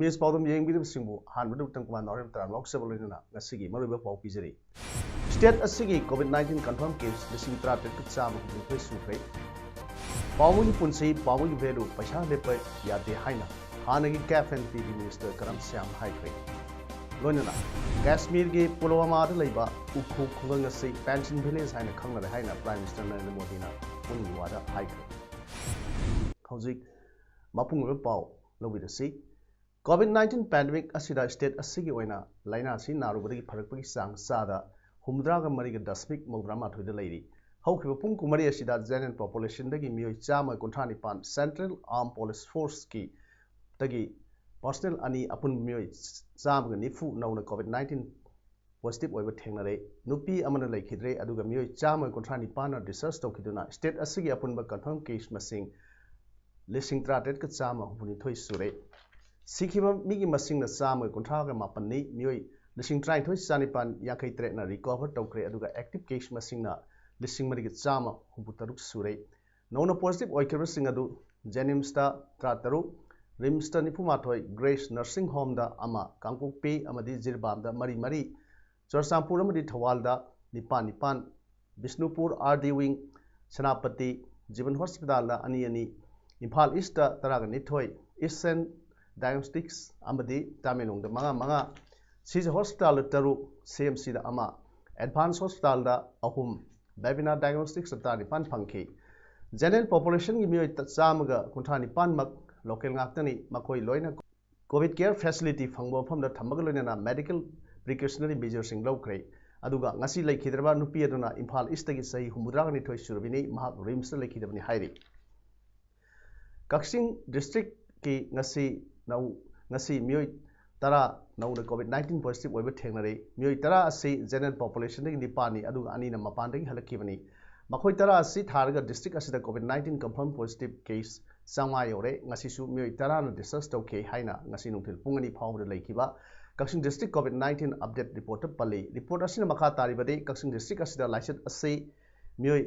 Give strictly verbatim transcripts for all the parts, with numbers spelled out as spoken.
Image ꯄꯥꯎꯗꯝ ꯌꯦꯡꯕꯤꯔꯤꯕꯁꯤꯡꯕꯨ ꯑꯍꯥꯟꯕꯗ ꯎꯇꯝ ꯀꯨꯃꯥꯔ ꯅꯥꯎꯔꯦꯝ ꯇꯔꯥꯝ ꯂꯧꯖꯕ ꯂꯣꯏꯅꯅ ꯉꯁꯤꯒꯤ ꯃꯔꯨꯑꯣꯏꯕ ꯄꯥꯎ ꯄꯤꯖꯔꯤ꯫ ꯁ꯭ꯇꯦꯠ ꯑꯁꯤꯒꯤ ꯀꯣꯚꯤꯗ ꯅꯥꯏꯟꯇꯤꯟ ꯀꯟꯐꯥꯔꯝ ꯀꯦꯁ ꯂꯤꯁꯤꯡ ꯇꯔꯥꯇꯔꯦꯠꯀ ꯆꯥꯝꯃ ꯍꯨꯝꯐꯨꯅꯤꯊꯣꯏ ꯁꯨꯈ꯭ꯔꯦ꯫ ꯄꯥꯎꯃꯤꯒꯤ ꯄꯨꯟꯁꯤ, ꯄꯥꯎꯃꯤꯒꯤ ꯚꯦꯂꯨ, ꯄꯩꯁꯥ ꯂꯦꯞꯄ ꯌꯥꯗꯦ ꯍꯥꯏꯅ ꯍꯥꯟꯅꯒꯤ ꯀꯦꯞ ꯑꯦꯟ ꯄꯤ ꯗꯤ ꯃꯤꯅꯤꯁꯇꯔ ꯀꯔꯝ ꯁ꯭ꯌꯥꯝ ꯍꯥꯏꯈ꯭ꯔꯦ꯫ ꯂꯣꯏꯅꯅ ꯀꯥꯁꯃꯤꯔꯒꯤ ꯄꯨꯜꯋꯥꯃꯥꯗ ꯂꯩꯕ ꯎꯈ꯭ꯔꯨꯜ ꯈꯨꯡꯒꯪ ꯑꯁꯤ ꯄꯦꯟꯁꯤꯟ ꯚꯤꯂꯦꯖ ꯍꯥꯏꯅ ꯈꯪꯅꯔꯦ ꯍꯥꯏꯅ ꯄ꯭ꯔꯥꯏꯝ ꯃꯤꯅꯤꯁꯇꯔ ꯅꯔꯦꯟꯗ꯭ꯔ ꯃꯣꯗꯤꯅ ꯄꯨꯟꯒꯤ ꯋꯥꯗ ꯍꯥꯏꯈ꯭ꯔꯦ꯫ ꯍꯧꯖꯤꯛ ꯃꯄꯨꯡ ꯑꯣꯏꯕ ꯄꯥꯎ ꯂꯧꯕꯤꯔꯁꯤ꯫ ꯀꯣꯚꯤꯗ ꯅꯥꯏꯟꯇꯤꯟ ꯄꯦꯟꯗꯦꯃꯤꯛ ꯑꯁꯤꯗ ꯁ꯭ꯇꯦꯠ ꯑꯁꯤꯒꯤ ꯑꯣꯏꯅ ꯂꯥꯏꯅꯥ ꯑꯁꯤ ꯅꯥꯔꯨꯕꯗꯒꯤ ꯐꯔꯛꯄꯒꯤ ꯆꯥꯡ ꯆꯥꯗ ꯍꯨꯝꯐꯨꯇꯔꯥꯒ ꯃꯔꯤꯒ ꯗꯁꯃꯤꯛ ꯃꯧꯗ꯭ꯔꯥ ꯃꯥꯊꯣꯏꯗ ꯂꯩꯔꯤ꯫ ꯍꯧꯈꯤꯕ ꯄꯨꯡ ꯀꯨꯟꯃꯔꯤ ꯑꯁꯤꯗ ꯖꯦꯅꯔꯦꯜ ꯄꯣꯄꯨꯂꯦꯁꯟꯗꯒꯤ ꯃꯤꯑꯣꯏ ꯆꯥꯝꯃ ꯀꯨꯟꯊ꯭ꯔꯥ ꯅꯤꯄꯥꯟ, ꯁꯦꯟꯇ꯭ꯔꯦꯜ ꯑꯥꯔꯝ ꯄꯨꯂꯤꯁ ꯐꯣꯔꯁꯀꯤ ꯇꯒꯤ ꯄꯔꯁꯅꯦꯜ ꯑꯅꯤ, ꯑꯄꯨꯟꯕ ꯃꯤꯑꯣꯏ ꯆꯥꯝꯃꯒ ꯅꯤꯐꯨ ꯅꯧꯅ ꯀꯣꯚꯤꯗ ꯅꯥꯏꯟꯇꯤꯟ ꯄꯣꯖꯤꯇꯤꯚ ꯑꯣꯏꯕ ꯊꯦꯡꯅꯔꯦ꯫ ꯅꯨꯄꯤ ꯑꯃꯅ ꯂꯩꯈꯤꯗ꯭ꯔꯦ, ꯑꯗꯨꯒ ꯃꯤꯑꯣꯏ ꯆꯥꯝꯃ ꯀꯨꯟꯊ꯭ꯔꯥ ꯅꯤꯄꯥꯟꯅ ꯗꯤꯁꯆꯥꯔꯖ ꯇꯧꯈꯤꯗꯨꯅ ꯁ꯭ꯇꯦꯠ ꯑꯁꯤꯒꯤ ꯑꯄꯨꯟꯕ ꯀꯟꯐꯥꯔꯝ ꯀꯦꯁ ꯃꯁꯤꯡ ꯂꯤꯁꯤꯡ ꯇꯔꯥꯇꯔꯦꯠꯀ ꯆꯥꯝꯃ ꯍꯨꯝꯐꯨꯅꯤꯊꯣꯏ ꯁꯨꯔꯦ꯫ ꯁꯤꯈꯤꯕ ꯃꯤꯒꯤ ꯃꯁꯤꯡꯅ ꯆꯥꯝꯃꯒ ꯀꯨꯟꯊ꯭ꯔꯥꯒ ꯃꯥꯄꯟꯅꯤ꯫ ꯃꯤꯑꯣꯏ ꯂꯤꯁꯤꯡ ꯇꯔꯥꯅꯤꯊꯣꯏ ꯆꯥꯅꯤꯄꯥꯟ ꯌꯥꯡꯈꯩ ꯇꯔꯦꯠꯅ ꯔꯤꯀꯣꯚꯔ ꯇꯧꯈ꯭ꯔꯦ, ꯑꯗꯨꯒ ꯑꯦꯛꯇꯤꯚ ꯀꯦꯁ ꯃꯁꯤꯡꯅ ꯂꯤꯁꯤꯡ ꯃꯔꯤꯒ ꯆꯥꯝꯃ ꯍꯨꯝꯐꯨ ꯇꯔꯨꯛ ꯁꯨꯔꯦ꯫ ꯅꯧꯅ ꯄꯣꯖꯤꯇꯤꯚ ꯑꯣꯏꯈꯤꯕꯁꯤꯡ ꯑꯗꯨ ꯖꯦꯅꯤꯝꯁꯇ ꯇꯔꯥꯇꯔꯨꯛ, ꯔꯤꯝꯁꯇ ꯅꯤꯐꯨꯃꯥꯊꯣꯏ, ꯒ꯭ꯔꯦꯁ ꯅꯔꯁꯤꯡ ꯍꯣꯝꯗ ꯑꯃ, ꯀꯥꯡꯄꯣꯛꯄꯤ ꯑꯃꯗꯤ ꯖꯤꯔꯤꯕꯥꯝꯗ ꯃꯔꯤ ꯃꯔꯤ, ꯆꯨꯔꯆꯥꯟꯄꯨꯔ ꯑꯃꯗꯤ ꯊꯧꯕꯥꯜꯗ ꯅꯤꯄꯥꯟ ꯅꯤꯄꯥꯟ, Bishnupur R D wing, Senapati, Jiban ꯍꯣꯁꯄꯤꯇꯥꯜꯗ ꯑꯅꯤ ꯑꯅꯤ, ꯏꯝꯐꯥꯜ ꯏꯁꯇ ꯇꯔꯥꯒ ꯅꯤꯊꯣꯏ, ꯏꯁ ꯁꯦꯟ ꯗꯥꯏꯒꯅꯣꯁꯇꯤꯛꯁ ꯑꯃꯗꯤ ꯇꯃꯦꯡꯂꯣꯡꯗ ꯃꯉꯥ ꯃꯉꯥ, ꯁꯤꯖ ꯍꯣꯁꯄꯤꯇꯥꯜꯗ ꯇꯔꯨꯛ, ꯁꯤ ꯑꯦꯝ ꯁꯤꯗ ꯑꯃ, ꯑꯦꯗꯚꯥꯟꯁ ꯍꯣꯁꯄꯤꯇꯥꯜꯗ ꯑꯍꯨꯝ, ꯕꯦꯕꯤꯅꯥ ꯗꯥꯏꯒꯅꯣꯁꯇꯤꯛꯁꯇ ꯇꯔꯥꯅꯤꯄꯥꯟ ꯐꯪꯈꯤ꯫ ꯖꯦꯅꯔꯦꯜ ꯄꯣꯄꯨꯂꯦꯁꯟꯒꯤ ꯃꯤꯑꯣꯏ ꯆꯥꯝꯃꯒ ꯀꯨꯟꯊ꯭ꯔꯥ ꯅꯤꯄꯥꯟꯃꯛ ꯂꯣꯀꯦꯜ ꯉꯥꯛꯇꯅꯤ꯫ ꯃꯈꯣꯏ ꯂꯣꯏꯅ ꯀꯣꯚꯤꯗ ꯀꯦꯌꯔ ꯐꯦꯁꯤꯂꯤꯇꯤ ꯐꯪꯕ ꯃꯐꯝꯗ ꯊꯝꯕꯒ ꯂꯣꯏꯅꯅ ꯃꯦꯗꯤꯀꯦꯜ ꯄ꯭ꯔꯤꯀꯣꯁꯅꯔꯤ ꯃꯦꯖꯔꯁꯤꯡ ꯂꯧꯈ꯭ꯔꯦ꯫ ꯑꯗꯨꯒ ꯉꯁꯤ ꯂꯩꯈꯤꯗ꯭ꯔꯕ ꯅꯨꯄꯤ ꯑꯗꯨꯅ ꯏꯝꯐꯥꯜ ꯏꯁꯇꯒꯤ ꯆꯍꯤ ꯍꯨꯝꯐꯨꯇꯔꯥꯒ ꯅꯤꯊꯣꯏ ꯁꯨꯔꯕꯤꯅꯤ꯫ ꯃꯍꯥꯛ ꯔꯤꯝꯁꯇ ꯂꯩꯈꯤꯗꯕꯅꯤ ꯍꯥꯏꯔꯤ꯫ ꯀꯛꯆꯤꯡ ꯗꯤꯁꯇ꯭ꯔꯤꯛꯀꯤ ꯉꯁꯤ ꯅꯧ-, ꯉꯁꯤ ꯃꯤꯑꯣꯏ ꯇꯔꯥ ꯅꯧꯅ COVID nineteen positive ꯑꯣꯏꯕ ꯊꯦꯡꯅꯔꯦ꯫ ꯃꯤꯑꯣꯏ ꯇꯔꯥ ꯑꯁꯤ general populationꯗꯒꯤ ꯅꯤꯄꯥꯟꯅꯤ, ꯑꯗꯨꯒ ꯑꯅꯤꯅ ꯃꯄꯥꯟꯗꯒꯤ ꯍꯜꯂꯛꯈꯤꯕꯅꯤ꯫ ꯃꯈꯣꯏ ꯇꯔꯥ ꯑꯁꯤ ꯊꯥꯔꯒ district ꯑꯁꯤꯗ COVID nineteen confirm positive case ꯆꯥꯝꯃꯉꯥ ꯌꯧꯔꯦ꯫ ꯉꯁꯤꯁꯨ ꯃꯤꯑꯣꯏ ꯇꯔꯥꯅ discharge ꯇꯧꯈꯤ ꯍꯥꯏꯅ ꯉꯁꯤ ꯅꯨꯡꯊꯤꯜ ꯄꯨꯡ ꯑꯅꯤ ꯐꯥꯎꯕꯗ ꯂꯩꯈꯤꯕ ꯀꯛꯆꯤꯡ district COVID nineteen update reportꯇ ꯄꯜꯂꯤ꯫ Report ꯑꯁꯤꯅ ꯃꯈꯥ ꯇꯥꯔꯤꯕꯗꯤ, ꯀꯛꯆꯤꯡ district ꯑꯁꯤꯗ ꯂꯥꯏꯆꯠ ꯑꯁꯤ ꯃꯤꯑꯣꯏ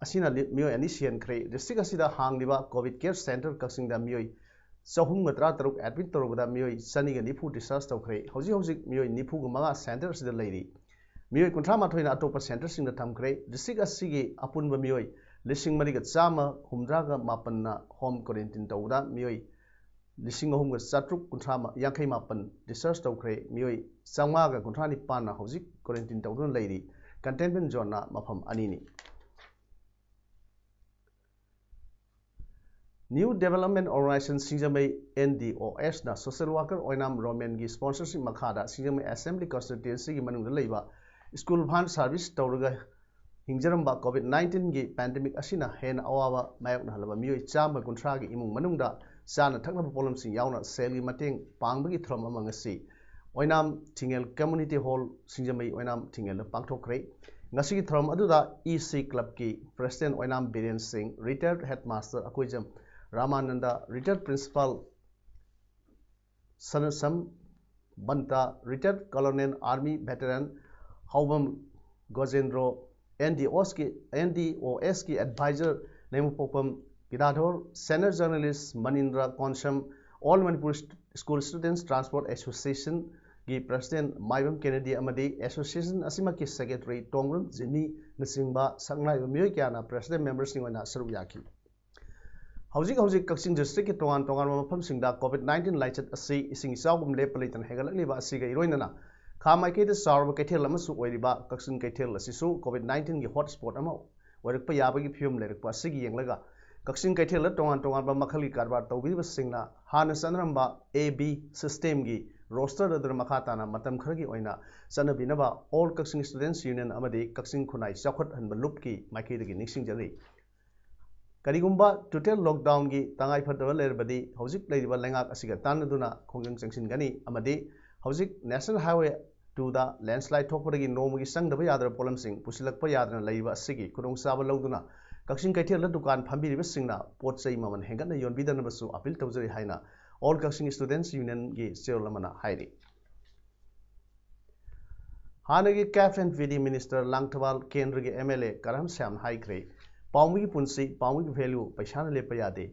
ꯑꯁꯤꯅ ꯂꯤ-, ꯃꯤꯑꯣꯏ ꯑꯅꯤ ꯁꯤꯍꯟꯈ꯭ꯔꯦ꯫ District ꯑꯁꯤꯗ ꯍꯥꯡꯂꯤꯕ COVID care centre ꯀꯛꯆꯤꯡꯗ ꯃꯤꯑꯣꯏ ꯆꯍꯨꯝꯒ ꯇꯔꯥꯇꯔꯨꯛ admit ꯇꯧꯔꯕꯗ ꯃꯤꯑꯣꯏ ꯆꯅꯤꯒ ꯅꯤꯐꯨ discharge ꯇꯧꯈ꯭ꯔꯦ꯫ ꯍꯧꯖꯤꯛ ꯍꯧꯖꯤꯛ ꯃꯤꯑꯣꯏ ꯅꯤꯐꯨꯒ ꯃꯉꯥ centre ꯑꯁꯤꯗ ꯂꯩꯔꯤ꯫ ꯃꯤꯑꯣꯏ ꯀꯨꯟꯊ꯭ꯔꯥ ꯃꯥꯊꯣꯏꯅ ꯑꯇꯣꯞꯄ centreꯁꯤꯡꯗ ꯊꯝꯈ꯭ꯔꯦ꯫ District ꯑꯁꯤꯒꯤ ꯑꯄꯨꯟꯕ ꯃꯤꯑꯣꯏ ꯂꯤꯁꯤꯡ ꯃꯔꯤꯒ ꯆꯥꯝꯃ ꯍꯨꯝꯗ꯭ꯔꯥꯒ ꯃꯥꯄꯟꯅ home quarantine ꯇꯧꯕꯗ ꯃꯤꯑꯣꯏ ꯂꯤꯁꯤꯡ ꯑꯍꯨꯝꯒ ꯆꯥꯇ꯭ꯔꯨꯛ ꯀꯨꯟꯊ꯭ꯔꯥ ꯌꯥꯡꯈꯩ ꯃꯥꯄꯟ discharge ꯇꯧꯈ꯭ꯔꯦ꯫ ꯃꯤꯑꯣꯏ ꯆꯥꯝꯃꯉꯥꯒ ꯀꯨꯟꯊ꯭ꯔꯥ ꯅꯤꯄꯥꯟꯅ ꯍꯧꯖꯤꯛ quarantine ꯇꯧꯗꯨꯅ ꯂꯩꯔꯤ꯫ Containment zoneꯅ ꯃꯐꯝ ꯑꯅꯤꯅꯤ꯫ New Development Organization ꯁꯤꯡꯖꯃꯩ, NDOSꯅ social worker ꯑꯣꯏꯅꯥꯝ ꯔꯣꯃꯦꯟꯒꯤ sponsorship ꯃꯈꯥꯗ ꯁꯤꯡꯖꯃꯩ assembly constituencyꯒꯤ ꯃꯅꯨꯡꯗ ꯂꯩꯕ school van service ꯇꯧꯔꯒ ꯍꯤꯡꯖꯔꯝꯕ COVID nineteenꯒꯤ pandemic ꯑꯁꯤꯅ ꯍꯦꯟꯅ ꯑꯋꯥꯕ ꯃꯥꯌꯣꯛꯅꯍꯜꯂꯕ ꯃꯤꯑꯣꯏ ꯆꯥꯝꯃ ꯀꯨꯟꯊ꯭ꯔꯥꯒꯤ ꯏꯃꯨꯡ ꯃꯅꯨꯡꯗ ꯆꯥꯅ ꯊꯛꯅꯕ ꯄꯣꯠꯂꯝꯁꯤꯡ ꯌꯥꯎꯅ ꯁꯦꯜꯒꯤ ꯃꯇꯦꯡ ꯄꯥꯡꯕꯒꯤ ꯊꯧꯔꯝ ꯑꯃ ꯉꯁꯤ ꯑꯣꯏꯅꯥꯝ ꯊꯤꯡꯉꯦꯜ Community Hall, ꯁꯤꯡꯖꯃꯩ ꯑꯣꯏꯅꯥꯝ ꯊꯤꯡꯉꯦꯜꯗ ꯄꯥꯡꯊꯣꯛꯈ꯭ꯔꯦ꯫ ꯉꯁꯤꯒꯤ ꯊꯧꯔꯝ ꯑꯗꯨꯗ EC clubꯀꯤ president ꯑꯣꯏꯅꯥꯝ ꯕꯤꯔꯦꯟ ꯁꯤꯡ, retired headmaster Akoijam Ramanand, retired principal ꯁꯅꯁꯝ ꯕꯟꯇ, retired colonel army veteran ꯍꯥꯎꯕꯝ ꯒꯣꯖꯦꯟꯗ꯭ꯔꯣ, NDOSꯀꯤ, NDOSꯀꯤ advisor ꯂꯩꯃꯄꯣꯛꯄꯝ ꯒꯤꯗꯥꯙꯣꯔ, senior journalist ꯃꯅꯤꯟꯗ꯭ꯔ Konsam, All Manipur School Students Transport Associationꯒꯤ president ꯃꯥꯏꯕꯝ ꯀꯦꯅꯦꯗꯤ ꯑꯃꯗꯤ association ꯑꯁꯤꯃꯛꯀꯤ secretary ꯇꯣꯡꯕ꯭ꯔꯝ ꯖꯤꯝꯃꯤꯅꯆꯤꯡꯕ ꯁꯛꯅꯥꯏꯕ ꯃꯤꯑꯣꯏ ꯀꯌꯥꯅ president memberꯁꯤꯡ ꯑꯣꯏꯅ ꯁꯔꯨꯛ ꯌꯥꯈꯤ꯫ ꯍꯧꯖꯤꯛ ꯍꯧꯖꯤꯛ ꯀꯛꯆꯤꯡ districtꯀꯤ ꯇꯣꯉꯥꯟ ꯇꯣꯉꯥꯟꯕ ꯃꯐꯝꯁꯤꯡꯗ COVID nineteen ꯂꯥꯏꯆꯠ ꯑꯁꯤ ꯏꯁꯤꯡ ꯏꯆꯥꯎꯒꯨꯝ ꯂꯦꯞꯄ ꯂꯩꯇꯅ ꯍꯦꯟꯒꯠꯂꯛꯂꯤꯕ ꯑꯁꯤꯒ ꯏꯔꯣꯏꯅꯅ ꯈꯥ ꯃꯥꯏꯀꯩꯗ ꯆꯥꯎꯔꯕ ꯀꯩꯊꯦꯜ ꯑꯃꯁꯨ ꯑꯣꯏꯔꯤꯕ ꯀꯛꯆꯤꯡ ꯀꯩꯊꯦꯜ ꯑꯁꯤꯁꯨ COVID nineteenꯒꯤ hot spot ꯑꯃ ꯑꯣꯏꯔꯛꯄ ꯌꯥꯕꯒꯤ ꯐꯤꯕꯝ ꯂꯩꯔꯛꯄ ꯑꯁꯤꯒꯤ ꯌꯦꯡꯂꯒ ꯀꯛꯆꯤꯡ ꯀꯩꯊꯦꯜꯗ ꯇꯣꯉꯥꯟ ꯇꯣꯉꯥꯟꯕ ꯃꯈꯜꯒꯤ ꯀꯔꯕꯥꯔ ꯇꯧꯕꯤꯔꯤꯕꯁꯤꯡꯅ ꯍꯥꯟꯅ ꯆꯠꯅꯔꯝꯕ A B systemꯒꯤ roster ꯑꯗꯨꯗ ꯃꯈꯥ ꯇꯥꯅ ꯃꯇꯝ ꯈꯔꯒꯤ ꯑꯣꯏꯅ ꯆꯠꯅꯕꯤꯅꯕ All Kakching Students Union ꯑꯃꯗꯤ ꯀꯛꯆꯤꯡ ꯈꯨꯟꯅꯥꯏ ꯆꯥꯎꯈꯠꯍꯟꯕ ꯂꯨꯞꯀꯤ ꯃꯥꯏꯀꯩꯗꯒꯤ ꯅꯤꯡꯁꯤꯡꯖꯔꯤ꯫ ꯀꯔꯤꯒꯨꯝꯕ total lockdownꯒꯤ ꯇꯉꯥꯏ ꯐꯗꯕ ꯂꯩꯔꯕꯗꯤ ꯍꯧꯖꯤꯛ ꯂꯩꯔꯤꯕ ꯂꯩꯉꯥꯛ ꯑꯁꯤꯒ ꯇꯥꯟꯅꯗꯨꯅ ꯈꯣꯡꯖꯪ ꯆꯪꯁꯤꯟꯒꯅꯤ ꯑꯃꯗꯤ ꯍꯧꯖꯤꯛ National Highway twoꯗ landslide ꯊꯣꯛꯄꯗꯒꯤ ꯅꯣꯡꯃꯒꯤ ꯆꯪꯗꯕ ꯌꯥꯗ꯭ꯔꯕ ꯄꯣꯠꯂꯝꯁꯤꯡ ꯄꯨꯁꯤꯜꯂꯛꯄ ꯌꯥꯗꯅ ꯂꯩꯔꯤꯕ ꯑꯁꯤꯒꯤ ꯈꯨꯗꯣꯡꯆꯥꯕ ꯂꯧꯗꯨꯅ ꯀꯛꯆꯤꯡ ꯀꯩꯊꯦꯜꯗ ꯗꯨꯀꯥꯟ ꯐꯝꯕꯤꯔꯤꯕꯁꯤꯡꯅ ꯄꯣꯠ ꯆꯩ ꯃꯃꯜ ꯍꯦꯟꯒꯠꯅ ꯌꯣꯟꯕꯤꯗꯅꯕꯁꯨ appeal ꯇꯧꯖꯔꯤ ꯍꯥꯏꯅ All Kakching Students Unionꯒꯤ ꯆꯦꯔꯣꯜ ꯑꯃꯅ ꯍꯥꯏꯔꯤ꯫ ꯍꯥꯟꯅꯒꯤ CAF and PD minister Langthabal ꯀꯦꯟꯗ꯭ꯔꯒꯤ MLA ꯀꯔꯝ ꯁ꯭ꯌꯥꯝꯅ ꯍꯥꯏꯈ꯭ꯔꯦ, ꯄꯥꯎꯃꯤꯒꯤ ꯄꯨꯟꯁꯤ, ꯄꯥꯎꯃꯤꯒꯤ value ꯄꯩꯁꯥꯅ ꯂꯦꯞꯄ ꯌꯥꯗꯦ꯫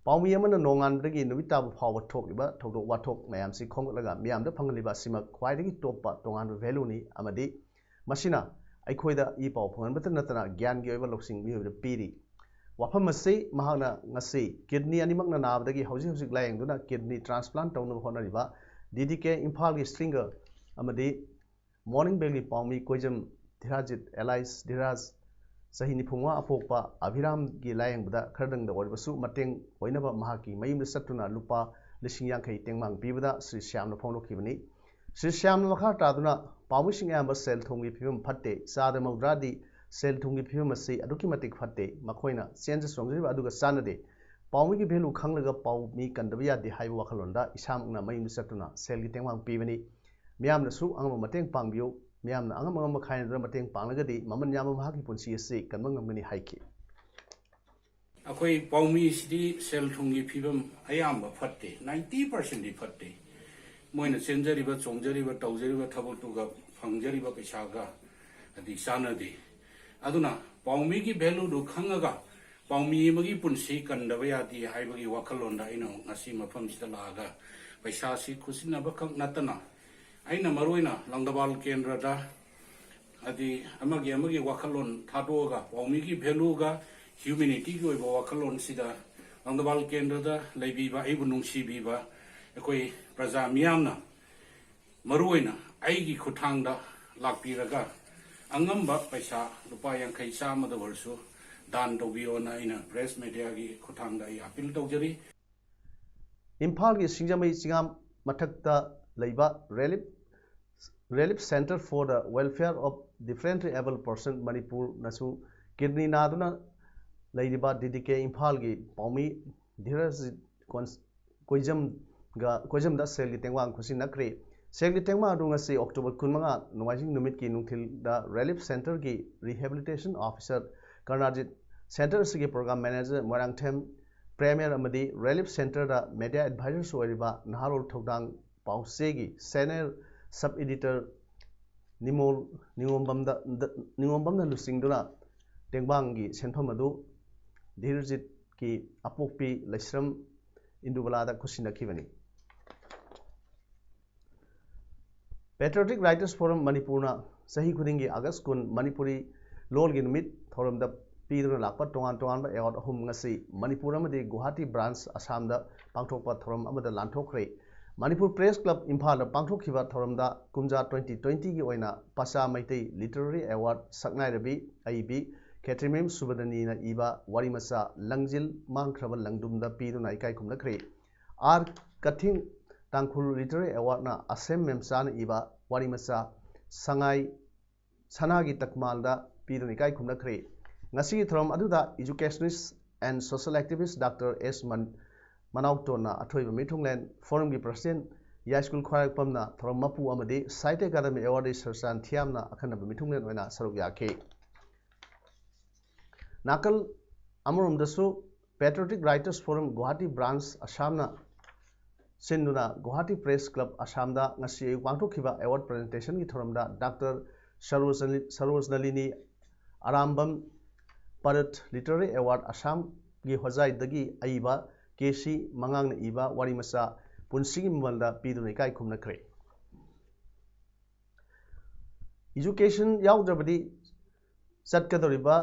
ꯄꯥꯎꯃꯤ ꯑꯃꯅ ꯅꯣꯡꯉꯥꯟꯕꯗꯒꯤ ꯅꯨꯃꯤꯠ ꯇꯥꯕ ꯐꯥꯎꯕ ꯊꯣꯛꯂꯤꯕ ꯊꯧꯗꯣꯛ ꯋꯥꯊꯣꯛ ꯃꯌꯥꯝꯁꯤ ꯈꯣꯝꯒꯠꯂꯒ ꯃꯤꯌꯥꯝꯗ ꯐꯪꯍꯜꯂꯤꯕ ꯑꯁꯤꯃꯛ ꯈ꯭ꯋꯥꯏꯗꯒꯤ ꯇꯣꯞꯄ ꯇꯣꯉꯥꯟꯕ valueꯅꯤ ꯑꯃꯗꯤ ꯃꯁꯤꯅ ꯑꯩꯈꯣꯏꯗ ꯏ ꯄꯥꯎ ꯐꯪꯍꯟꯕꯇ ꯅꯠꯇꯅ ꯒ꯭ꯌꯥꯟꯒꯤ ꯑꯣꯏꯕ ꯂꯧꯁꯤꯡ ꯃꯤꯑꯣꯏꯕꯗ ꯄꯤꯔꯤ꯫ ꯋꯥꯐꯝ ꯑꯁꯤ ꯃꯍꯥꯛꯅ ꯉꯁꯤ kidney ꯑꯅꯤꯃꯛꯅ ꯅꯥꯕꯗꯒꯤ ꯍꯧꯖꯤꯛ ꯍꯧꯖꯤꯛ ꯂꯥꯌꯦꯡꯗꯨꯅ kidney transplant ꯇꯧꯅꯕ ꯍꯣꯠꯅꯔꯤꯕ DDK ꯏꯝꯐꯥꯜꯒꯤ singer ꯑꯃꯗꯤ ꯃꯣꯔꯅꯤꯡ ꯕꯦꯜꯒꯤ ꯄꯥꯎꯃꯤ ꯀꯣꯏꯖꯝ ꯙꯤꯔꯥꯖꯤꯠ alias ꯙꯤꯔꯥꯖ, ꯆꯍꯤ ꯅꯤꯐꯨꯃꯉꯥ ꯑꯄꯣꯛꯄ ꯑꯚꯤꯔꯥꯝꯒꯤ ꯂꯥꯌꯦꯡꯕꯗ ꯈꯔꯗꯪꯗ ꯑꯣꯏꯔꯕꯁꯨ ꯃꯇꯦꯡ ꯑꯣꯏꯅꯕ ꯃꯍꯥꯛꯀꯤ ꯃꯌꯨꯝꯗ ꯆꯠꯇꯨꯅ ꯂꯨꯄꯥ ꯂꯤꯁꯤꯡ ꯌꯥꯡꯈꯩ ꯇꯦꯡꯕꯥꯡ ꯄꯤꯕꯗ ꯁ꯭ꯔꯤ ꯁ꯭ꯌꯥꯝꯅ ꯐꯣꯡꯗꯣꯛꯈꯤꯕꯅꯤ꯫ ꯁ꯭ꯔꯤ ꯁ꯭ꯌꯥꯝꯅ ꯃꯈꯥ ꯇꯥꯗꯨꯅ ꯄꯥꯎꯃꯤꯁꯤꯡ ꯑꯌꯥꯝꯕ ꯁꯦꯜ ꯊꯨꯝꯒꯤ ꯐꯤꯕꯝ ꯐꯠꯇꯦ, ꯆꯥꯗ ꯃꯧꯗ꯭ꯔꯥꯗꯤ ꯁꯦꯜ ꯊꯨꯝꯒꯤ ꯐꯤꯕꯝ ꯑꯁꯤ ꯑꯗꯨꯛꯀꯤ ꯃꯇꯤꯛ ꯐꯠꯇꯦ, ꯃꯈꯣꯏꯅ ꯆꯦꯟꯖ ꯆꯣꯡꯖꯔꯤꯕ ꯑꯗꯨꯒ ꯆꯥꯟꯅꯗꯦ, ꯄꯥꯎꯃꯤꯒꯤ value ꯈꯪꯂꯒ ꯄꯥꯎꯃꯤ ꯀꯟꯗꯕ ꯌꯥꯗꯦ ꯍꯥꯏꯕ ꯋꯥꯈꯜꯂꯣꯟꯗ ꯏꯁꯥꯃꯛꯅ ꯃꯌꯨꯝꯗ ꯆꯠꯇꯨꯅ ꯁꯦꯜꯒꯤ ꯇꯦꯡꯕꯥꯡ ꯄꯤꯕꯅꯤ꯫ ꯃꯤꯌꯥꯝꯅꯁꯨ ꯑꯉꯝꯕ ꯃꯇꯦꯡ ꯄꯥꯡꯕꯤꯌꯨ꯫ ꯃꯤꯌꯥꯝꯅ ꯑꯉꯝ ꯑꯉꯝꯕ ꯈꯥꯏꯅꯗꯨꯅ ꯃꯇꯦꯡ ꯄꯥꯡꯂꯒꯗꯤ ꯃꯃꯜ ꯌꯥꯝꯕ ꯃꯍꯥꯛꯀꯤ ꯄꯨꯟꯁꯤ ꯑꯁꯤ ꯀꯟꯕ ꯉꯝꯒꯅꯤ ꯍꯥꯏꯈꯤ꯫ ꯑꯩꯈꯣꯏ ꯄꯥꯎꯃꯤꯁꯤꯗꯤ ꯁꯦꯜ ꯊꯨꯝꯒꯤ ꯐꯤꯕꯝ ꯑꯌꯥꯝꯕ ꯐꯠꯇꯦ, ninety percentꯗꯤ ꯐꯠꯇꯦ꯫ ꯃꯣꯏꯅ ꯆꯦꯟꯖꯔꯤꯕ, ꯆꯣꯡꯖꯔꯤꯕ, ꯇꯧꯖꯔꯤꯕ ꯊꯕꯛꯇꯨꯒ ꯐꯪꯖꯔꯤꯕ ꯄꯩꯁꯥꯒ ꯑꯗꯤ ꯆꯥꯟꯅꯗꯦ꯫ ꯑꯗꯨꯅ ꯄꯥꯎꯃꯤꯒꯤ valueꯗꯨ ꯈꯪꯉꯒ ꯄꯥꯎꯃꯤ ꯑꯃꯒꯤ ꯄꯨꯟꯁꯤ ꯀꯟꯗꯕ ꯌꯥꯗꯦ ꯍꯥꯏꯕꯒꯤ ꯋꯥꯈꯜꯂꯣꯟꯗ ꯑꯩꯅ ꯉꯁꯤ ꯃꯐꯝꯁꯤꯗ ꯂꯥꯛꯑꯒ ꯄꯩꯁꯥꯁꯤ ꯈꯨꯠꯁꯤꯟꯅꯕꯈꯛ ꯅꯠꯇꯅ ꯑꯩꯅ ꯃꯔꯨꯑꯣꯏꯅ ꯂꯪꯗꯕꯥꯜ ꯀꯦꯟꯗ꯭ꯔꯗ ꯍꯥꯏꯗꯤ ꯑꯃꯒꯤ ꯑꯃꯒꯤ ꯋꯥꯈꯜꯂꯣꯟ ꯊꯥꯗꯣꯛꯑꯒ ꯄꯥꯎꯃꯤꯒꯤ valueꯒ humanityꯒꯤ ꯑꯣꯏꯕ ꯋꯥꯈꯜꯂꯣꯟꯁꯤꯗ ꯂꯪꯗꯕꯥꯜ ꯀꯦꯟꯗ꯭ꯔꯗ ꯂꯩꯕꯤꯕ ꯑꯩꯕꯨ ꯅꯨꯡꯁꯤꯕꯤꯕ ꯑꯩꯈꯣꯏ ꯄ꯭ꯔꯖꯥ ꯃꯤꯌꯥꯝꯅ ꯃꯔꯨꯑꯣꯏꯅ ꯑꯩꯒꯤ ꯈꯨꯠꯊꯥꯡꯗ ꯂꯥꯛꯄꯤꯔꯒ ꯑꯉꯝꯕ ꯄꯩꯁꯥ ꯂꯨꯄꯥ ꯌꯥꯡꯈꯩ ꯆꯥꯝꯃꯗ ꯑꯣꯏꯔꯁꯨ ꯗꯥꯟ ꯇꯧꯕꯤꯌꯣꯅ ꯑꯩꯅ press mediaꯒꯤ ꯈꯨꯠꯊꯥꯡꯗ ꯑꯩ appeal ꯇꯧꯖꯔꯤ꯫ ꯏꯝꯐꯥꯜꯒꯤ ꯁꯤꯡꯖꯃꯩ ꯆꯤꯉꯥꯝ ꯃꯊꯛꯇ ꯂꯩꯕ Relief, Relief Centre for the Welfare of Differently Abled Person ꯃꯅꯤꯄꯨꯔꯅꯁꯨ kidney ꯅꯥꯗꯨꯅ ꯂꯩꯔꯤꯕ ꯗꯤ ꯗꯤ ꯀꯦ ꯏꯝꯐꯥꯜꯒꯤ ꯄꯥꯎꯃꯤ ꯙꯤꯔꯖꯤꯠ ꯀꯣꯟ-, ꯀꯣꯏꯖꯝꯒ, ꯀꯣꯏꯖꯝꯗ ꯁꯦꯜꯒꯤ ꯇꯦꯡꯕꯥꯡ ꯈꯨꯠꯁꯤꯟꯅꯈ꯭ꯔꯦ꯫ ꯁꯦꯜꯒꯤ ꯇꯦꯡꯕꯥꯡ ꯑꯗꯨ ꯉꯁꯤ October ꯀꯨꯟꯃꯉꯥ ꯅꯣꯡꯃꯥꯏꯖꯤꯡ ꯅꯨꯃꯤꯠꯀꯤ ꯅꯨꯡꯊꯤꯜꯗ Relief Centreꯒꯤ Rehabilitation Officer ꯀꯔꯅꯥꯖꯤꯠ, Centre ꯑꯁꯤꯒꯤ Program Manager ꯃꯣꯏꯔꯥꯡꯊꯦꯝ ꯄ꯭ꯔꯦꯃꯤꯌꯔ ꯑꯃꯗꯤ Relief Centreꯗ Media Advisorꯁꯨ ꯑꯣꯏꯔꯤꯕ ꯅꯍꯥꯔꯣꯜ ꯊꯧꯗꯥꯡ ꯄꯥꯎꯆꯦꯒꯤ Senior Sub Editor ꯅꯤꯃꯣꯜ ꯅꯤꯉꯣꯝꯕꯝꯗ, ꯅꯤꯉꯣꯝꯕꯝꯅ ꯂꯨꯆꯤꯡꯗꯨꯅ ꯇꯦꯡꯕꯥꯡꯒꯤ ꯁꯦꯟꯐꯝ ꯑꯗꯨ ꯙꯤꯔꯖꯤꯠꯀꯤ ꯑꯄꯣꯛꯄꯤ ꯂꯩꯁ꯭ꯔꯝ ꯏꯟꯗꯨꯕꯂꯥꯗ ꯈꯨꯠꯁꯤꯟꯅꯈꯤꯕꯅꯤ꯫ Patriotic Writers Forum ꯃꯅꯤꯄꯨꯔꯅ ꯆꯍꯤ ꯈꯨꯗꯤꯡꯒꯤ August ꯀꯨꯟ ꯃꯅꯤꯄꯨꯔꯤ ꯂꯣꯜꯒꯤ ꯅꯨꯃꯤꯠ ꯊꯧꯔꯝꯗ ꯄꯤꯗꯨꯅ ꯂꯥꯛꯄ ꯇꯣꯉꯥꯟ ꯇꯣꯉꯥꯟꯕ award ꯑꯍꯨꯝ ꯉꯁꯤ ꯃꯅꯤꯄꯨꯔ ꯑꯃꯗꯤ ꯒꯨꯋꯥꯍꯥꯇꯤ branch ꯑꯁꯥꯝꯗ ꯄꯥꯡꯊꯣꯛꯄ ꯊꯧꯔꯝ ꯑꯃꯗ ꯂꯥꯟꯊꯣꯛꯈ꯭ꯔꯦ꯫ ꯃꯅꯤꯄꯨꯔ Press Club ꯏꯝꯐꯥꯜꯗ ꯄꯥꯡꯊꯣꯛꯈꯤꯕ ꯊꯧꯔꯝꯗ ꯀꯨꯝꯖꯥ twenty twentyꯒꯤ ꯑꯣꯏꯅ ꯄꯆꯥ ꯃꯩꯇꯩ Literary Award ꯁꯛꯅꯥꯏꯔꯕꯤ ꯑꯏꯕꯤ ꯈꯦꯇ꯭ꯔꯤꯃꯌꯨꯝ ꯁꯨꯕꯗꯅꯤꯅ ꯏꯕ ꯋꯥꯔꯤ ꯃꯆꯥ ꯂꯪꯖꯤꯜ ꯃꯥꯡꯈ꯭ꯔꯕ ꯂꯪꯗꯨꯝꯗ ꯄꯤꯗꯨꯅ ꯏꯀꯥꯏ ꯈꯨꯝꯅꯈ꯭ꯔꯦ꯫ ꯑꯥꯔ ꯀꯊꯤꯡ ꯇꯥꯡꯈꯨꯜ Literary Awardꯅ ꯑꯁꯦꯝ ꯃꯦꯝꯆꯥꯅ ꯏꯕ ꯋꯥꯔꯤ ꯃꯆꯥ ꯁꯉꯥꯏ ꯁꯅꯥꯒꯤ ꯇꯛꯃꯥꯜꯗ ꯄꯤꯗꯨꯅ ꯏꯀꯥꯏ ꯈꯨꯝꯅꯈ꯭ꯔꯦ꯫ ꯉꯁꯤꯒꯤ ꯊꯧꯔꯝ ꯑꯗꯨꯗ Educationist and Social Activist Doctor ꯑꯦꯁ ꯃꯟ-, ꯃꯅꯥꯎꯇꯣꯟꯅ ꯑꯊꯣꯏꯕ ꯃꯤꯊꯨꯡꯂꯦꯟ, Forumꯒꯤ President ꯌꯥꯏꯁ꯭ꯀꯨꯜ ꯈ꯭ꯋꯥꯏꯔꯥꯛꯄꯝꯅ ꯊꯧꯔꯝ ꯃꯄꯨ ꯑꯃꯗꯤ ꯁꯥꯍꯤꯇ꯭ꯌ ꯑꯀꯥꯗꯃꯤ Awardee ꯁꯔꯆꯥꯟ ꯊꯤꯌꯥꯝꯅ ꯑꯈꯟꯅꯕ ꯃꯤꯊꯨꯡꯂꯦꯟ ꯑꯣꯏꯅ ꯁꯔꯨꯛ ꯌꯥꯈꯤ꯫ ꯅꯥꯀꯜ ꯑꯃꯔꯣꯝꯗꯁꯨ Patriotic Writers Forum Guwahati branch ꯑꯁꯥꯝꯅ ꯁꯤꯟꯗꯨꯅ ꯒꯨꯋꯥꯍꯥꯇꯤ Press Club ꯑꯁꯥꯝꯗ ꯉꯁꯤ ꯑꯌꯨꯛ ꯄꯥꯡꯊꯣꯛꯈꯤꯕ award presentationꯒꯤ ꯊꯧꯔꯝꯗ Doctor Saroj-, ꯁꯔꯣꯖꯅꯂꯤꯅꯤ Arambam ꯄꯔꯠ Literary Award ꯑꯁꯥꯝꯒꯤ ꯍꯣꯖꯥꯏꯗꯒꯤ ꯑꯏꯕ ꯀꯦ ꯁꯤ ꯃꯉꯥꯡꯅ ꯏꯕ ꯋꯥꯔꯤ ꯃꯆꯥ ꯄꯨꯟꯁꯤꯒꯤ ꯃꯃꯜꯗ ꯄꯤꯗꯨꯅ ꯏꯀꯥꯏ ꯈꯨꯝꯅꯈ꯭ꯔꯦ꯫ Education ꯌꯥꯎꯗ꯭ꯔꯕꯗꯤ ꯆꯠꯀꯗꯧꯔꯤꯕ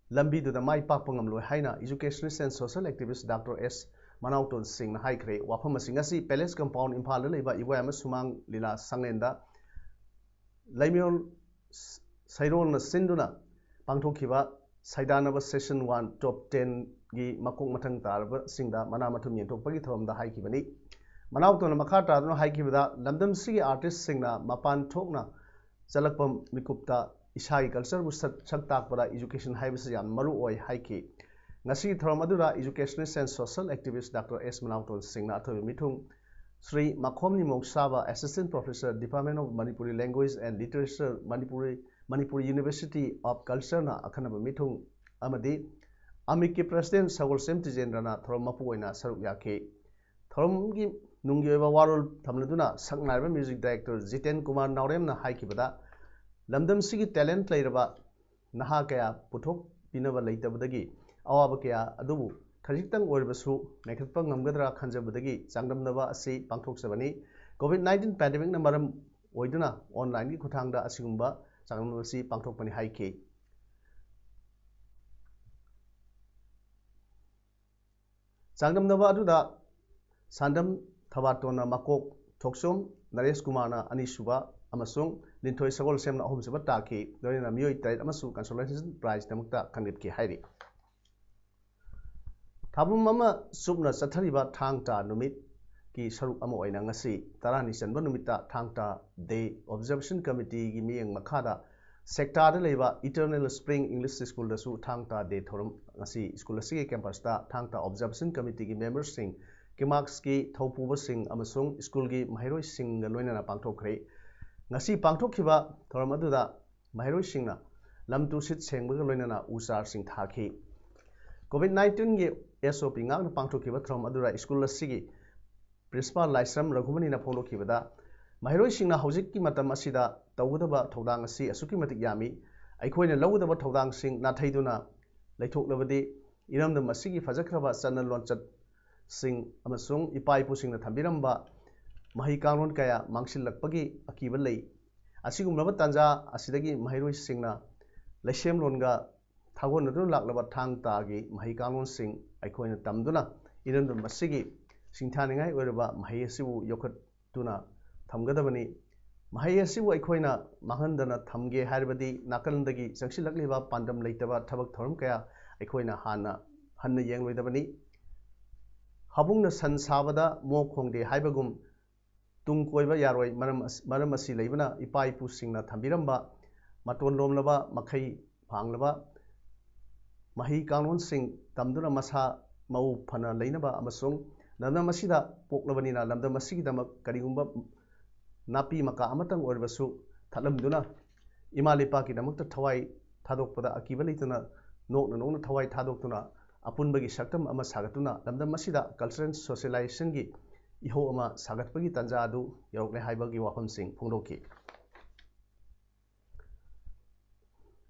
ꯂꯝꯕꯤꯗꯨꯗ ꯃꯥꯏ ꯄꯥꯛꯄ ꯉꯝꯂꯣꯏ ꯍꯥꯏꯅ Educationist and Social Activist Doctor ꯑꯦꯁ ꯃꯅꯥꯎꯇꯣꯟ ꯁꯤꯡꯅ ꯍꯥꯏꯈ꯭ꯔꯦ꯫ ꯋꯥꯐꯝ ꯑꯁꯤ ꯉꯁꯤ Palace Compound ꯏꯝꯐꯥꯜꯗ ꯂꯩꯕ ꯏꯕꯣꯌꯥꯏꯃ ꯁꯨꯃꯥꯡ ꯂꯤꯂꯥ ꯁꯪꯂꯦꯟꯗ ꯂꯩꯃꯌꯣꯜ ꯁꯩꯔꯣꯜꯅ ꯁꯤꯟꯗꯨꯅ ꯄꯥꯡꯊꯣꯛꯈꯤꯕ ꯁꯩꯗꯥꯅꯕ Session one Top tenꯒꯤ ꯃꯀꯣꯛ ꯃꯊꯪ ꯇꯥꯔꯕꯁꯤꯡꯗ ꯃꯅꯥ ꯃꯊꯨꯝ ꯌꯦꯟꯊꯣꯛꯄꯒꯤ ꯊꯧꯔꯝꯗ ꯍꯥꯏꯈꯤꯕꯅꯤ꯫ ꯃꯅꯥꯎꯇꯣꯟꯅ ꯃꯈꯥ ꯇꯥꯗꯨꯅ ꯍꯥꯏꯈꯤꯕꯗ, ꯂꯝꯗꯝꯁꯤꯒꯤ artistꯁꯤꯡꯅ ꯃꯄꯥꯟ ꯊꯣꯛꯅ ꯆꯠꯂꯛꯄ ꯃꯤꯀꯨꯞꯇ ꯏꯁꯥꯒꯤ cultureꯕꯨ ꯁꯛ ꯁꯛ ꯇꯥꯛꯄꯗ education ꯍꯥꯏꯕꯁꯤ ꯌꯥꯝ ꯃꯔꯨ ꯑꯣꯏ ꯍꯥꯏꯈꯤ꯫ ꯉꯁꯤꯒꯤ ꯊꯧꯔꯝ ꯑꯗꯨꯗ educationist and social activist Doctor S ꯃꯅꯥꯎꯇꯣꯟ ꯁꯤꯡꯅ ꯑꯊꯣꯏꯕ ꯃꯤꯊꯨꯡ, ꯁ꯭ꯔꯤ ꯃꯈꯣꯝ ꯅꯤꯃꯣꯛ ꯁꯥꯕ, Assistant Professor, Department of Manipuri Language and Literature, Manipuri Manipuri University of Cultureꯅ ꯑꯈꯟꯅꯕ ꯃꯤꯊꯨꯡ ꯑꯃꯗꯤ ꯑꯃꯤꯛꯀꯤ President ꯁꯒꯣꯜꯁꯦꯝ ꯇꯤꯖꯦꯟꯗ꯭ꯔꯅ ꯊꯧꯔꯝ ꯃꯄꯨ ꯑꯣꯏꯅ ꯁꯔꯨꯛ ꯌꯥꯈꯤ꯫ ꯊꯧꯔꯝꯒꯤ ꯅꯨꯡꯒꯤ ꯑꯣꯏꯕ ꯋꯥꯔꯣꯜ ꯊꯝꯂꯗꯨꯅ ꯁꯛꯅꯥꯏꯔꯕ music director Jiten Kumar ꯅꯥꯎꯔꯦꯝꯅ ꯍꯥꯏꯈꯤꯕꯗ, ꯂꯝꯗꯝꯁꯤꯒꯤ talent ꯂꯩꯔꯕ ꯅꯍꯥ ꯀꯌꯥ ꯄꯨꯊꯣꯛꯄꯤꯅꯕ ꯂꯩꯇꯕꯗꯒꯤ ꯑꯋꯥꯕ ꯀꯌꯥ ꯑꯗꯨꯕꯨ ꯈꯖꯤꯛꯇꯪ ꯑꯣꯏꯔꯕꯁꯨ ꯃꯦꯟꯈꯠꯄ ꯉꯝꯒꯗ꯭ꯔꯥ ꯈꯟꯖꯕꯗꯒꯤ ꯆꯥꯡꯗꯝꯅꯕ ꯑꯁꯤ ꯄꯥꯡꯊꯣꯛꯆꯕꯅꯤ꯫ COVID nineteen pandemicꯅ ꯃꯔꯝ ꯑꯣꯏꯗꯨꯅ onlineꯒꯤ ꯈꯨꯠꯊꯥꯡꯗ ꯑꯁꯤꯒꯨꯝꯕ ꯆꯥꯡꯗꯝꯅꯕ ꯑꯁꯤ ꯄꯥꯡꯊꯣꯛꯄꯅꯤ ꯍꯥꯏꯈꯤ꯫ ꯆꯥꯡꯗꯝꯅꯕ ꯑꯗꯨꯗ ꯁꯥꯟꯗꯝ ꯊꯕꯥꯇꯣꯟꯅ ꯃꯀꯣꯛ, ꯊꯣꯛꯆꯣꯝ ꯅꯔꯦꯁ ꯀꯨꯃꯥꯔꯅ ꯑꯅꯤꯁꯨꯕ ꯑꯃꯁꯨꯡ ꯂꯤꯟꯊꯣꯏ ꯁꯒꯣꯜꯁꯦꯝꯅ ꯑꯍꯨꯝꯁꯨꯕ ꯇꯥꯈꯤ꯫ ꯂꯣꯏꯅꯅ ꯃꯤꯑꯣꯏ ꯇꯔꯦꯠ ꯑꯃꯁꯨ consolation prizeꯗꯃꯛꯇ ꯈꯟꯒꯠꯈꯤ ꯍꯥꯏꯔꯤ꯫ ꯊꯥꯕꯨꯝ ꯑꯃ ꯆꯨꯞꯅ ꯆꯠꯊꯔꯤꯕ ꯊꯥꯡ ꯇꯥ ꯅꯨꯃꯤꯠꯀꯤ ꯁꯔꯨꯛ ꯑꯃ ꯑꯣꯏꯅ ꯉꯁꯤ ꯇꯔꯥꯅꯤ ꯆꯟꯕ ꯅꯨꯃꯤꯠꯇ ꯊꯥꯡ ꯇꯥ Day Observation Committeeꯒꯤ ꯃꯤꯠꯌꯦꯡ ꯃꯈꯥꯗ ꯁꯦꯛꯇꯥꯗ ꯂꯩꯕ Eternal Spring English Schoolꯗꯁꯨ ꯊꯥꯡ ꯇꯥ Day ꯊꯧꯔꯝ ꯉꯁꯤ school ꯑꯁꯤꯒꯤ campusꯇ ꯊꯥꯡ ꯇꯥ Observation Committeeꯒꯤ memberꯁꯤꯡ, ꯀꯤꯃꯥꯛꯁꯀꯤ ꯊꯧꯄꯨꯕꯁꯤꯡ ꯑꯃꯁꯨꯡ schoolꯒꯤ ꯃꯍꯩꯔꯣꯏꯁꯤꯡꯒ ꯂꯣꯏꯅꯅ ꯄꯥꯡꯊꯣꯛꯈ꯭ꯔꯦ꯫ ꯉꯁꯤ ꯄꯥꯡꯊꯣꯛꯈꯤꯕ ꯊꯧꯔꯝ ꯑꯗꯨꯗ ꯃꯍꯩꯔꯣꯏꯁꯤꯡꯅ ꯂꯝ ꯇꯨ ꯁꯤꯠ ꯁꯦꯡꯕꯒ ꯂꯣꯏꯅꯅ ꯎ ꯆꯥꯔꯁꯤꯡ ꯊꯥꯈꯤ꯫ COVID nineteenꯒꯤ SOP ꯉꯥꯛꯅ ꯄꯥꯡꯊꯣꯛꯈꯤꯕ ꯊꯧꯔꯝ ꯑꯗꯨꯗ school ꯑꯁꯤꯒꯤ principal ꯂꯥꯏꯁ꯭ꯔꯝ ꯔꯘꯨꯃꯅꯤꯅ ꯐꯣꯡꯗꯣꯛꯈꯤꯕꯗ, ꯃꯍꯩꯔꯣꯏꯁꯤꯡꯅ ꯍꯧꯖꯤꯛꯀꯤ ꯃꯇꯝ ꯑꯁꯤꯗ ꯇꯧꯒꯗꯕ ꯊꯧꯗꯥꯡ ꯑꯁꯤ ꯑꯁꯨꯛꯀꯤ ꯃꯇꯤꯛ ꯌꯥꯝꯃꯤ꯫ ꯑꯩꯈꯣꯏꯅ ꯂꯧꯒꯗꯕ ꯊꯧꯗꯥꯡꯁꯤꯡ ꯅꯥꯊꯩꯗꯨꯅ ꯂꯩꯊꯣꯛꯂꯕꯗꯤ ꯏꯔꯝꯗꯝ ꯑꯁꯤꯒꯤ ꯐꯖꯈ꯭ꯔꯕ ꯆꯠꯅ ꯂꯣꯟꯆꯠꯁꯤꯡ ꯑꯃꯁꯨꯡ ꯏꯄꯥ ꯏꯄꯨꯁꯤꯡꯅ ꯊꯝꯕꯤꯔꯝꯕ ꯃꯍꯩ ꯀꯥꯡꯂꯣꯟ ꯀꯌꯥ ꯃꯥꯡꯁꯤꯜꯂꯛꯄꯒꯤ ꯑꯀꯤꯕ ꯂꯩ꯫ ꯑꯁꯤꯒꯨꯝꯂꯕ ꯇꯥꯟꯖꯥ ꯑꯁꯤꯗꯒꯤ ꯃꯍꯩꯔꯣꯏꯁꯤꯡꯅ ꯂꯩꯁꯦꯝꯂꯣꯟꯒ ꯊꯥꯒꯣꯟꯅꯗꯨꯅ ꯂꯥꯛꯂꯕ ꯊꯥꯡ ꯇꯥꯒꯤ ꯃꯍꯩ ꯀꯥꯡꯂꯣꯟꯁꯤꯡ ꯑꯩꯈꯣꯏꯅ ꯇꯝꯗꯨꯅ ꯏꯔꯝꯗꯝ ꯑꯁꯤꯒꯤ ꯁꯤꯡꯊꯥꯅꯤꯡꯉꯥꯏ ꯑꯣꯏꯔꯕ ꯃꯍꯩ ꯑꯁꯤꯕꯨ ꯌꯣꯛꯈꯠꯇꯨꯅ ꯊꯝꯒꯗꯕꯅꯤ꯫ ꯃꯍꯩ ꯑꯁꯤꯕꯨ ꯑꯩꯈꯣꯏꯅ ꯃꯥꯡꯍꯟꯗꯅ ꯊꯝꯒꯦ ꯍꯥꯏꯔꯕꯗꯤ ꯅꯥꯀꯜꯗꯒꯤ ꯆꯪꯁꯤꯜꯂꯛꯂꯤꯕ ꯄꯥꯟꯗꯝ ꯂꯩꯇꯕ ꯊꯕꯛ ꯊꯧꯔꯝ ꯀꯌꯥ ꯑꯩꯈꯣꯏꯅ ꯍꯥꯟꯅ ꯍꯟꯅ ꯌꯦꯡꯂꯣꯏꯗꯕꯅꯤ꯫ ꯍꯥꯕꯨꯡꯅ ꯁꯟ ꯁꯥꯕꯗ ꯃꯣꯛ ꯈꯣꯡꯗꯦ ꯍꯥꯏꯕꯒꯨꯝ ꯇꯨꯡ ꯀꯣꯏꯕ ꯌꯥꯔꯣꯏ꯫ ꯃꯔꯝ ꯑꯁ-, ꯃꯔꯝ ꯑꯁꯤ ꯂꯩꯕꯅ ꯏꯄꯥ ꯏꯄꯨꯁꯤꯡꯅ ꯊꯝꯕꯤꯔꯝꯕ ꯃꯇꯣꯟ ꯂꯣꯝꯂꯕ ꯃꯈꯩ ꯐꯥꯡꯂꯕ ꯃꯍꯩ ꯀꯥꯡꯂꯣꯟꯁꯤꯡ ꯇꯝꯗꯨꯅ ꯃꯁꯥ ꯃꯎ ꯐꯅ ꯂꯩꯅꯕ ꯑꯃꯁꯨꯡ ꯂꯝꯗꯝ ꯑꯁꯤꯗ ꯄꯣꯛꯂꯕꯅꯤꯅ ꯂꯝꯗꯝ ꯑꯁꯤꯒꯤꯗꯃꯛ ꯀꯔꯤꯒꯨꯝꯕ ꯅꯥꯄꯤ ꯃꯀꯥ ꯑꯃꯇꯪ ꯑꯣꯏꯔꯕꯁꯨ ꯊꯠꯂꯝꯗꯨꯅ ꯏꯃꯥ ꯂꯩꯄꯥꯛꯀꯤꯗꯃꯛꯇ ꯊꯋꯥꯏ ꯊꯥꯗꯣꯛꯄꯗ ꯑꯀꯤꯕ ꯂꯩꯇꯅ ꯅꯣꯛꯅ ꯅꯣꯛꯅ ꯊꯋꯥꯏ ꯊꯥꯗꯣꯛꯇꯨꯅ ꯑꯄꯨꯟꯕꯒꯤ ꯁꯛꯇꯝ ꯑꯃ ꯁꯥꯒꯠꯇꯨꯅ ꯂꯝꯗꯝ ꯑꯁꯤꯗ cultural socializationꯒꯤ ꯏꯍꯧ ꯑꯃ ꯁꯥꯒꯠꯄꯒꯤ ꯇꯥꯟꯖꯥ ꯑꯗꯨ ꯌꯧꯔꯛꯂꯦ ꯍꯥꯏꯕꯒꯤ ꯋꯥꯐꯝꯁꯤꯡ ꯐꯣꯡꯗꯣꯛꯈꯤ꯫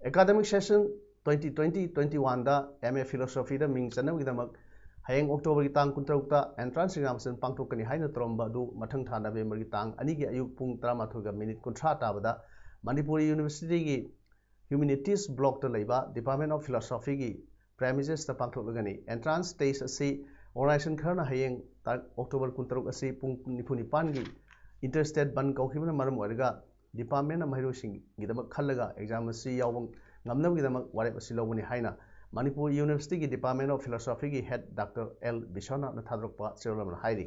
Academic session twenty twenty twenty oneꯗ M A Philosophyꯗ ꯃꯤꯡ ꯆꯟꯅꯕꯒꯤꯗꯃꯛ ꯍꯌꯦꯡ Octoberꯒꯤ ꯇꯥꯡ ꯀꯨꯟꯇꯔꯨꯛꯇ entrance examination ꯄꯥꯡꯊꯣꯛꯀꯅꯤ ꯍꯥꯏꯅ ꯇꯧꯔꯝꯕ ꯑꯗꯨ ꯃꯊꯪ ꯊꯥ Novemberꯒꯤ ꯇꯥꯡ ꯑꯅꯤꯒꯤ ꯑꯌꯨꯛ ꯄꯨꯡ ꯇꯔꯥꯃꯥꯊꯣꯏꯒ minute ꯀꯨꯟꯊ꯭ꯔꯥ ꯇꯥꯕꯗ ꯃꯅꯤꯄꯨꯔ Universityꯒꯤ Humanities Blockꯇ ꯂꯩꯕ Department of Philosophyꯒꯤ premisesꯇ ꯄꯥꯡꯊꯣꯛꯂꯒꯅꯤ꯫ Entrance test ꯑꯁꯤ organization ꯈꯔꯅ ꯍꯌꯦꯡ ꯇꯥꯔꯤꯛ October ꯀꯨꯟꯇꯔꯨꯛ ꯑꯁꯤ ꯄꯨꯡ ꯅꯤꯐꯨ ꯅꯤꯄꯥꯟꯒꯤ interstate ꯕꯟ ꯀꯧꯈꯤꯕꯅ ꯃꯔꯝ ꯑꯣꯏꯔꯒ departmentꯅ ꯃꯍꯩꯔꯣꯏꯁꯤꯡꯒꯤꯗꯃꯛ ꯈꯜꯂꯒ exam ꯑꯁꯤ ꯌꯥꯎꯕ ꯉꯝꯅꯕꯒꯤꯗꯃꯛ ꯋꯥꯔꯦꯞ ꯑꯁꯤ ꯂꯧꯕꯅꯤ ꯍꯥꯏꯅ Manipur Universityꯒꯤ Department of Philosophyꯒꯤ head Doctor L ꯕꯤꯁ꯭ꯋꯅꯥꯊꯅ ꯊꯥꯗꯣꯔꯛꯄ ꯆꯦꯔꯣꯜ ꯑꯃꯅ ꯍꯥꯏꯔꯤ꯫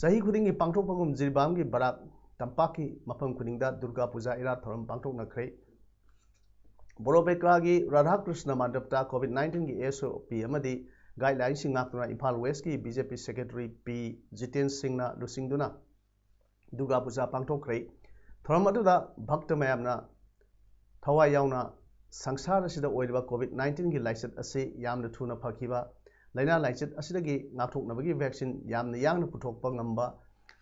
ꯆꯍꯤ ꯈꯨꯗꯤꯡꯒꯤ ꯄꯥꯡꯊꯣꯛꯄꯒꯨꯝ ꯖꯤꯔꯤꯕꯥꯝꯒꯤ ꯕꯔꯥꯛ ꯇꯝꯄꯥꯛꯀꯤ ꯃꯐꯝ ꯈꯨꯗꯤꯡꯗ ꯗꯨꯔꯒꯥ ꯄꯨꯖꯥ ꯏꯔꯥꯠ ꯊꯧꯔꯝ ꯄꯥꯡꯊꯣꯛꯅꯈ꯭ꯔꯦ꯫ ꯕꯣꯔꯣꯕꯦꯀ꯭ꯔꯥꯒꯤ ꯔꯥꯙꯥꯀ꯭ꯔꯤꯁꯅ ꯃꯟꯗꯞꯇ COVID nineteenꯒꯤ SOP ꯑꯃꯗꯤ guidelineꯁꯤꯡ ꯉꯥꯛꯇꯨꯅ Imphal Westꯀꯤ BJP secretary P Jiten ꯁꯤꯡꯅ ꯂꯨꯆꯤꯡꯗꯨꯅ ꯗꯨꯔꯒꯥ ꯄꯨꯖꯥ ꯄꯥꯡꯊꯣꯛꯈ꯭ꯔꯦ꯫ ꯊꯧꯔꯝ ꯑꯗꯨꯗ ꯚꯛꯇ ꯃꯌꯥꯝꯅ ꯊꯋꯥꯏ ꯌꯥꯎꯅ ꯁꯪꯁꯥꯔ ꯑꯁꯤꯗ ꯑꯣꯏꯔꯤꯕ COVID nineteenꯒꯤ ꯂꯥꯏꯆꯠ ꯑꯁꯤ ꯌꯥꯝꯅ ꯊꯨꯅ ꯐꯈꯤꯕ ꯂꯥꯏꯅꯥ ꯂꯥꯏꯆꯠ ꯑꯁꯤꯗꯒꯤ ꯉꯥꯛꯊꯣꯛꯅꯕꯒꯤ vaccine ꯌꯥꯝꯅ ꯌꯥꯡꯅ ꯄꯨꯊꯣꯛꯄ ꯉꯝꯕ,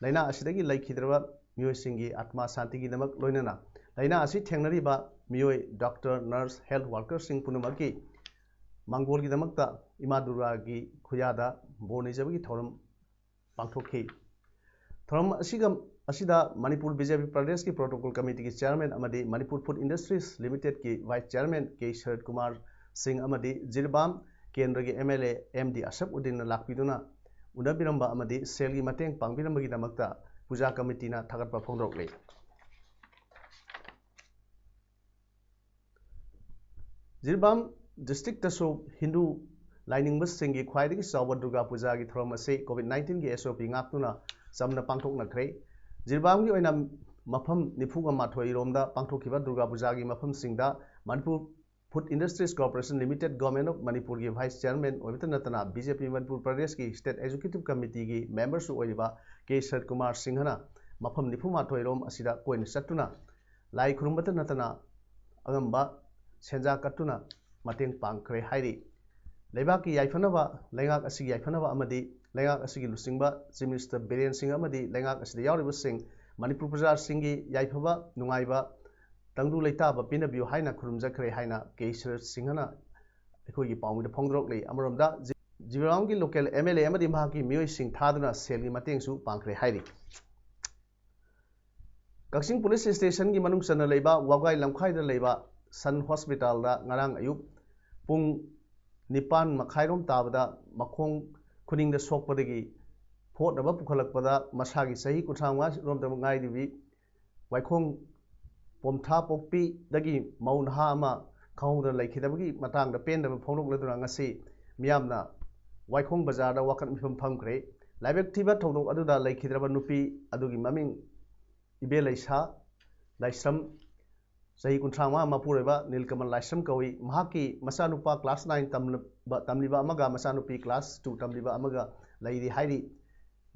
ꯂꯥꯏꯅꯥ ꯑꯁꯤꯗꯒꯤ ꯂꯩꯈꯤꯗ꯭ꯔꯕ ꯃꯤꯑꯣꯏꯁꯤꯡꯒꯤ ꯑꯥꯠꯃꯥ ꯁꯥꯟꯇꯤꯒꯤꯗꯃꯛ, ꯂꯣꯏꯅꯅ ꯂꯥꯏꯅꯥ ꯑꯁꯤ ꯊꯦꯡꯅꯔꯤꯕ ꯃꯤꯑꯣꯏ doctor, nurse, health workerꯁꯤꯡ ꯄꯨꯝꯅꯃꯛꯀꯤ ꯃꯪꯒꯣꯜꯒꯤꯗꯃꯛꯇ ꯏꯃꯥ ꯗꯨꯔꯒꯥꯒꯤ ꯈꯨꯌꯥꯗ ꯕꯣꯔ ꯅꯤꯖꯕꯒꯤ ꯊꯧꯔꯝ ꯄꯥꯡꯊꯣꯛꯈꯤ꯫ ꯊꯧꯔꯝ ꯑꯁꯤꯒ, ꯑꯁꯤꯗ ꯃꯅꯤꯄꯨꯔ BJP ꯄ꯭ꯔꯗꯦꯁꯀꯤ protocol committeeꯒꯤ chairman ꯑꯃꯗꯤ Manipur Food Industries Limitedꯀꯤ vice chairman K ꯁꯔꯠ ꯀꯨꯃꯥꯔ ꯁꯤꯡ ꯑꯃꯗꯤ ꯖꯤꯔꯤꯕꯥꯝ ꯀꯦꯟꯗ꯭ꯔꯒꯤ MLA M D ꯑꯁꯐ ꯎꯗꯤꯟꯅ ꯂꯥꯛꯄꯤꯗꯨꯅ ꯎꯅꯕꯤꯔꯝꯕ ꯑꯃꯗꯤ ꯁꯦꯜꯒꯤ ꯃꯇꯦꯡ ꯄꯥꯡꯕꯤꯔꯝꯕꯒꯤꯗꯃꯛꯇ ꯄꯨꯖꯥ committeeꯅ ꯊꯥꯒꯠꯄ ꯐꯣꯡꯗꯣꯔꯛꯂꯤ꯫ ꯖꯤꯔꯤꯕꯥꯝ districtꯇꯁꯨ ꯍꯤꯟꯗꯨ ꯂꯥꯏꯅꯤꯡꯕꯁꯤꯡꯒꯤ ꯈ꯭ꯋꯥꯏꯗꯒꯤ ꯆꯥꯎꯕ ꯗꯨꯔꯒꯥ ꯄꯨꯖꯥꯒꯤ ꯊꯧꯔꯝ ꯑꯁꯤ COVID nineteenꯒꯤ SOP ꯉꯥꯛꯇꯨꯅ ꯆꯝꯅ ꯄꯥꯡꯊꯣꯛꯅꯈ꯭ꯔꯦ꯫ ꯖꯤꯔꯤꯕꯥꯝꯒꯤ ꯑꯣꯏꯅ ꯃꯐꯝ ꯅꯤꯐꯨꯒ ꯃꯥꯊꯣꯏ ꯔꯣꯝꯗ ꯄꯥꯡꯊꯣꯛꯈꯤꯕ ꯗꯨꯔꯒꯥ ꯄꯨꯖꯥꯒꯤ ꯃꯐꯝꯁꯤꯡꯗ Manipur Food Industries Corporation Limited, Government of ꯃꯅꯤꯄꯨꯔꯒꯤ Vice Chairman ꯑꯣꯏꯕꯇ ꯅꯠꯇꯅ ꯕꯤ ꯖꯦ ꯄꯤ ꯃꯅꯤꯄꯨꯔ ꯄ꯭ꯔꯗꯦꯁꯀꯤ State Executive Committeeꯒꯤ memberꯁꯨ ꯑꯣꯏꯔꯤꯕ ꯀꯦ ꯁꯔꯠ ꯀꯨꯃꯥꯔ ꯁꯤꯡꯍꯅ ꯃꯐꯝ ꯅꯤꯐꯨ ꯃꯥꯊꯣꯏ ꯔꯣꯝ ꯑꯁꯤꯗ ꯀꯣꯏꯅ ꯆꯠꯇꯨꯅ ꯂꯥꯏ ꯈꯨꯔꯨꯝꯕꯇ ꯅꯠꯇꯅ ꯑꯉꯝꯕ ꯁꯦꯟꯖꯥ ꯀꯠꯇꯨꯅ ꯃꯇꯦꯡ ꯄꯥꯡꯈ꯭ꯔꯦ ꯍꯥꯏꯔꯤ꯫ ꯂꯩꯕꯥꯛꯀꯤ ꯌꯥꯏꯐꯅꯕ, ꯂꯩꯉꯥꯛ ꯑꯁꯤꯒꯤ ꯌꯥꯏꯐꯅꯕ ꯑꯃꯗꯤ ꯂꯩꯉꯥꯛ ꯑꯁꯤꯒꯤ ꯂꯨꯆꯤꯡꯕ Chief Minister ꯕꯤꯔꯦꯟ ꯁꯤꯡ ꯑꯃꯗꯤ ꯂꯩꯉꯥꯛ ꯑꯁꯤꯗ ꯌꯥꯎꯔꯤꯕꯁꯤꯡ ꯃꯅꯤꯄꯨꯔ ꯄ꯭ꯔꯖꯥꯁꯤꯡꯒꯤ ꯌꯥꯏꯐꯕ ꯅꯨꯡꯉꯥꯏꯕ ꯇꯪꯗꯨ ꯂꯩꯇꯥꯕ ꯄꯤꯅꯕꯤꯌꯨ ꯍꯥꯏꯅ ꯈꯨꯔꯨꯝꯖꯈ꯭ꯔꯦ ꯍꯥꯏꯅ ꯀꯦ ꯁꯔꯠ ꯁꯤꯡꯍꯅ ꯑꯩꯈꯣꯏꯒꯤ ꯄꯥꯎꯃꯤꯗ ꯐꯣꯡꯗꯣꯔꯛꯂꯤ꯫ ꯑꯃꯔꯣꯝꯗ G-, ꯖꯤꯔꯤꯕꯥꯝꯒꯤ local M L A ꯑꯃꯗꯤ ꯃꯍꯥꯛꯀꯤ ꯃꯤꯑꯣꯏꯁꯤꯡ ꯊꯥꯗꯨꯅ ꯁꯦꯜꯒꯤ ꯃꯇꯦꯡꯁꯨ ꯄꯥꯡꯈ꯭ꯔꯦ ꯍꯥꯏꯔꯤ꯫ ꯀꯛꯆꯤꯡ Police Stationꯒꯤ ꯃꯅꯨꯡ ꯆꯟꯅ ꯂꯩꯕ ꯋꯥꯕꯒꯥꯏ ꯂꯝꯈꯥꯏꯗ ꯂꯩꯕ Sun Hospitalꯗ ꯉꯔꯥꯡ ꯑꯌꯨꯛ ꯄꯨꯡ ꯅꯤꯄꯥꯟ ꯃꯈꯥꯏꯔꯣꯝ ꯇꯥꯕꯗ ꯃꯈꯣꯡ ꯈꯨꯅꯤꯡꯗ ꯁꯣꯛꯄꯗꯒꯤ ꯐꯣꯠꯅꯕ ꯄꯨꯈꯠꯂꯛꯄꯗ ꯃꯁꯥꯒꯤ ꯆꯍꯤ ꯀꯨꯟꯊ꯭ꯔꯥ ꯃꯉꯥ ꯔꯣꯝꯗ ꯉꯥꯏꯔꯤꯕꯤ ꯋꯥꯏꯈꯣꯡ ꯄꯣꯝꯊꯥ ꯄꯣꯛꯄꯤꯗꯒꯤ ꯃꯧ ꯅꯍꯥ ꯑꯃ ꯈꯪꯍꯧꯗꯅ ꯂꯩꯈꯤꯗꯕꯒꯤ ꯃꯇꯥꯡꯗ ꯄꯦꯟꯗꯕ ꯐꯣꯡꯗꯣꯛꯂꯗꯨꯅ ꯉꯁꯤ ꯃꯤꯌꯥꯝꯅ ꯋꯥꯏꯈꯣꯡ ꯕꯖꯥꯔꯗ ꯋꯥꯀꯠ ꯃꯤꯐꯝ ꯐꯝꯈ꯭ꯔꯦ꯫ ꯂꯥꯏꯕꯛ ꯊꯤꯕ ꯊꯧꯗꯣꯛ ꯑꯗꯨꯗ ꯂꯩꯈꯤꯗ꯭ꯔꯕ ꯅꯨꯄꯤ ꯑꯗꯨꯒꯤ ꯃꯃꯤꯡ ꯏꯕꯦꯂꯩꯁꯥ ꯂꯥꯏꯁ꯭ꯔꯝ, ꯆꯍꯤ ꯀꯨꯟꯊ꯭ꯔꯥ ꯃꯉꯥ, ꯃꯄꯨꯔꯣꯏꯕ ꯅꯤꯜꯀꯃꯜ ꯂꯥꯏꯁ꯭ꯔꯝ ꯀꯧꯏ꯫ ꯃꯍꯥꯛꯀꯤ ꯃꯆꯥꯅꯨꯄꯥ class nine ꯇꯝꯂꯕ-, ꯇꯝꯂꯤꯕ ꯑꯃꯒ ꯃꯆꯥꯅꯨꯄꯤ class two ꯇꯝꯂꯤꯕ ꯑꯃꯒ ꯂꯩꯔꯤ ꯍꯥꯏꯔꯤ꯫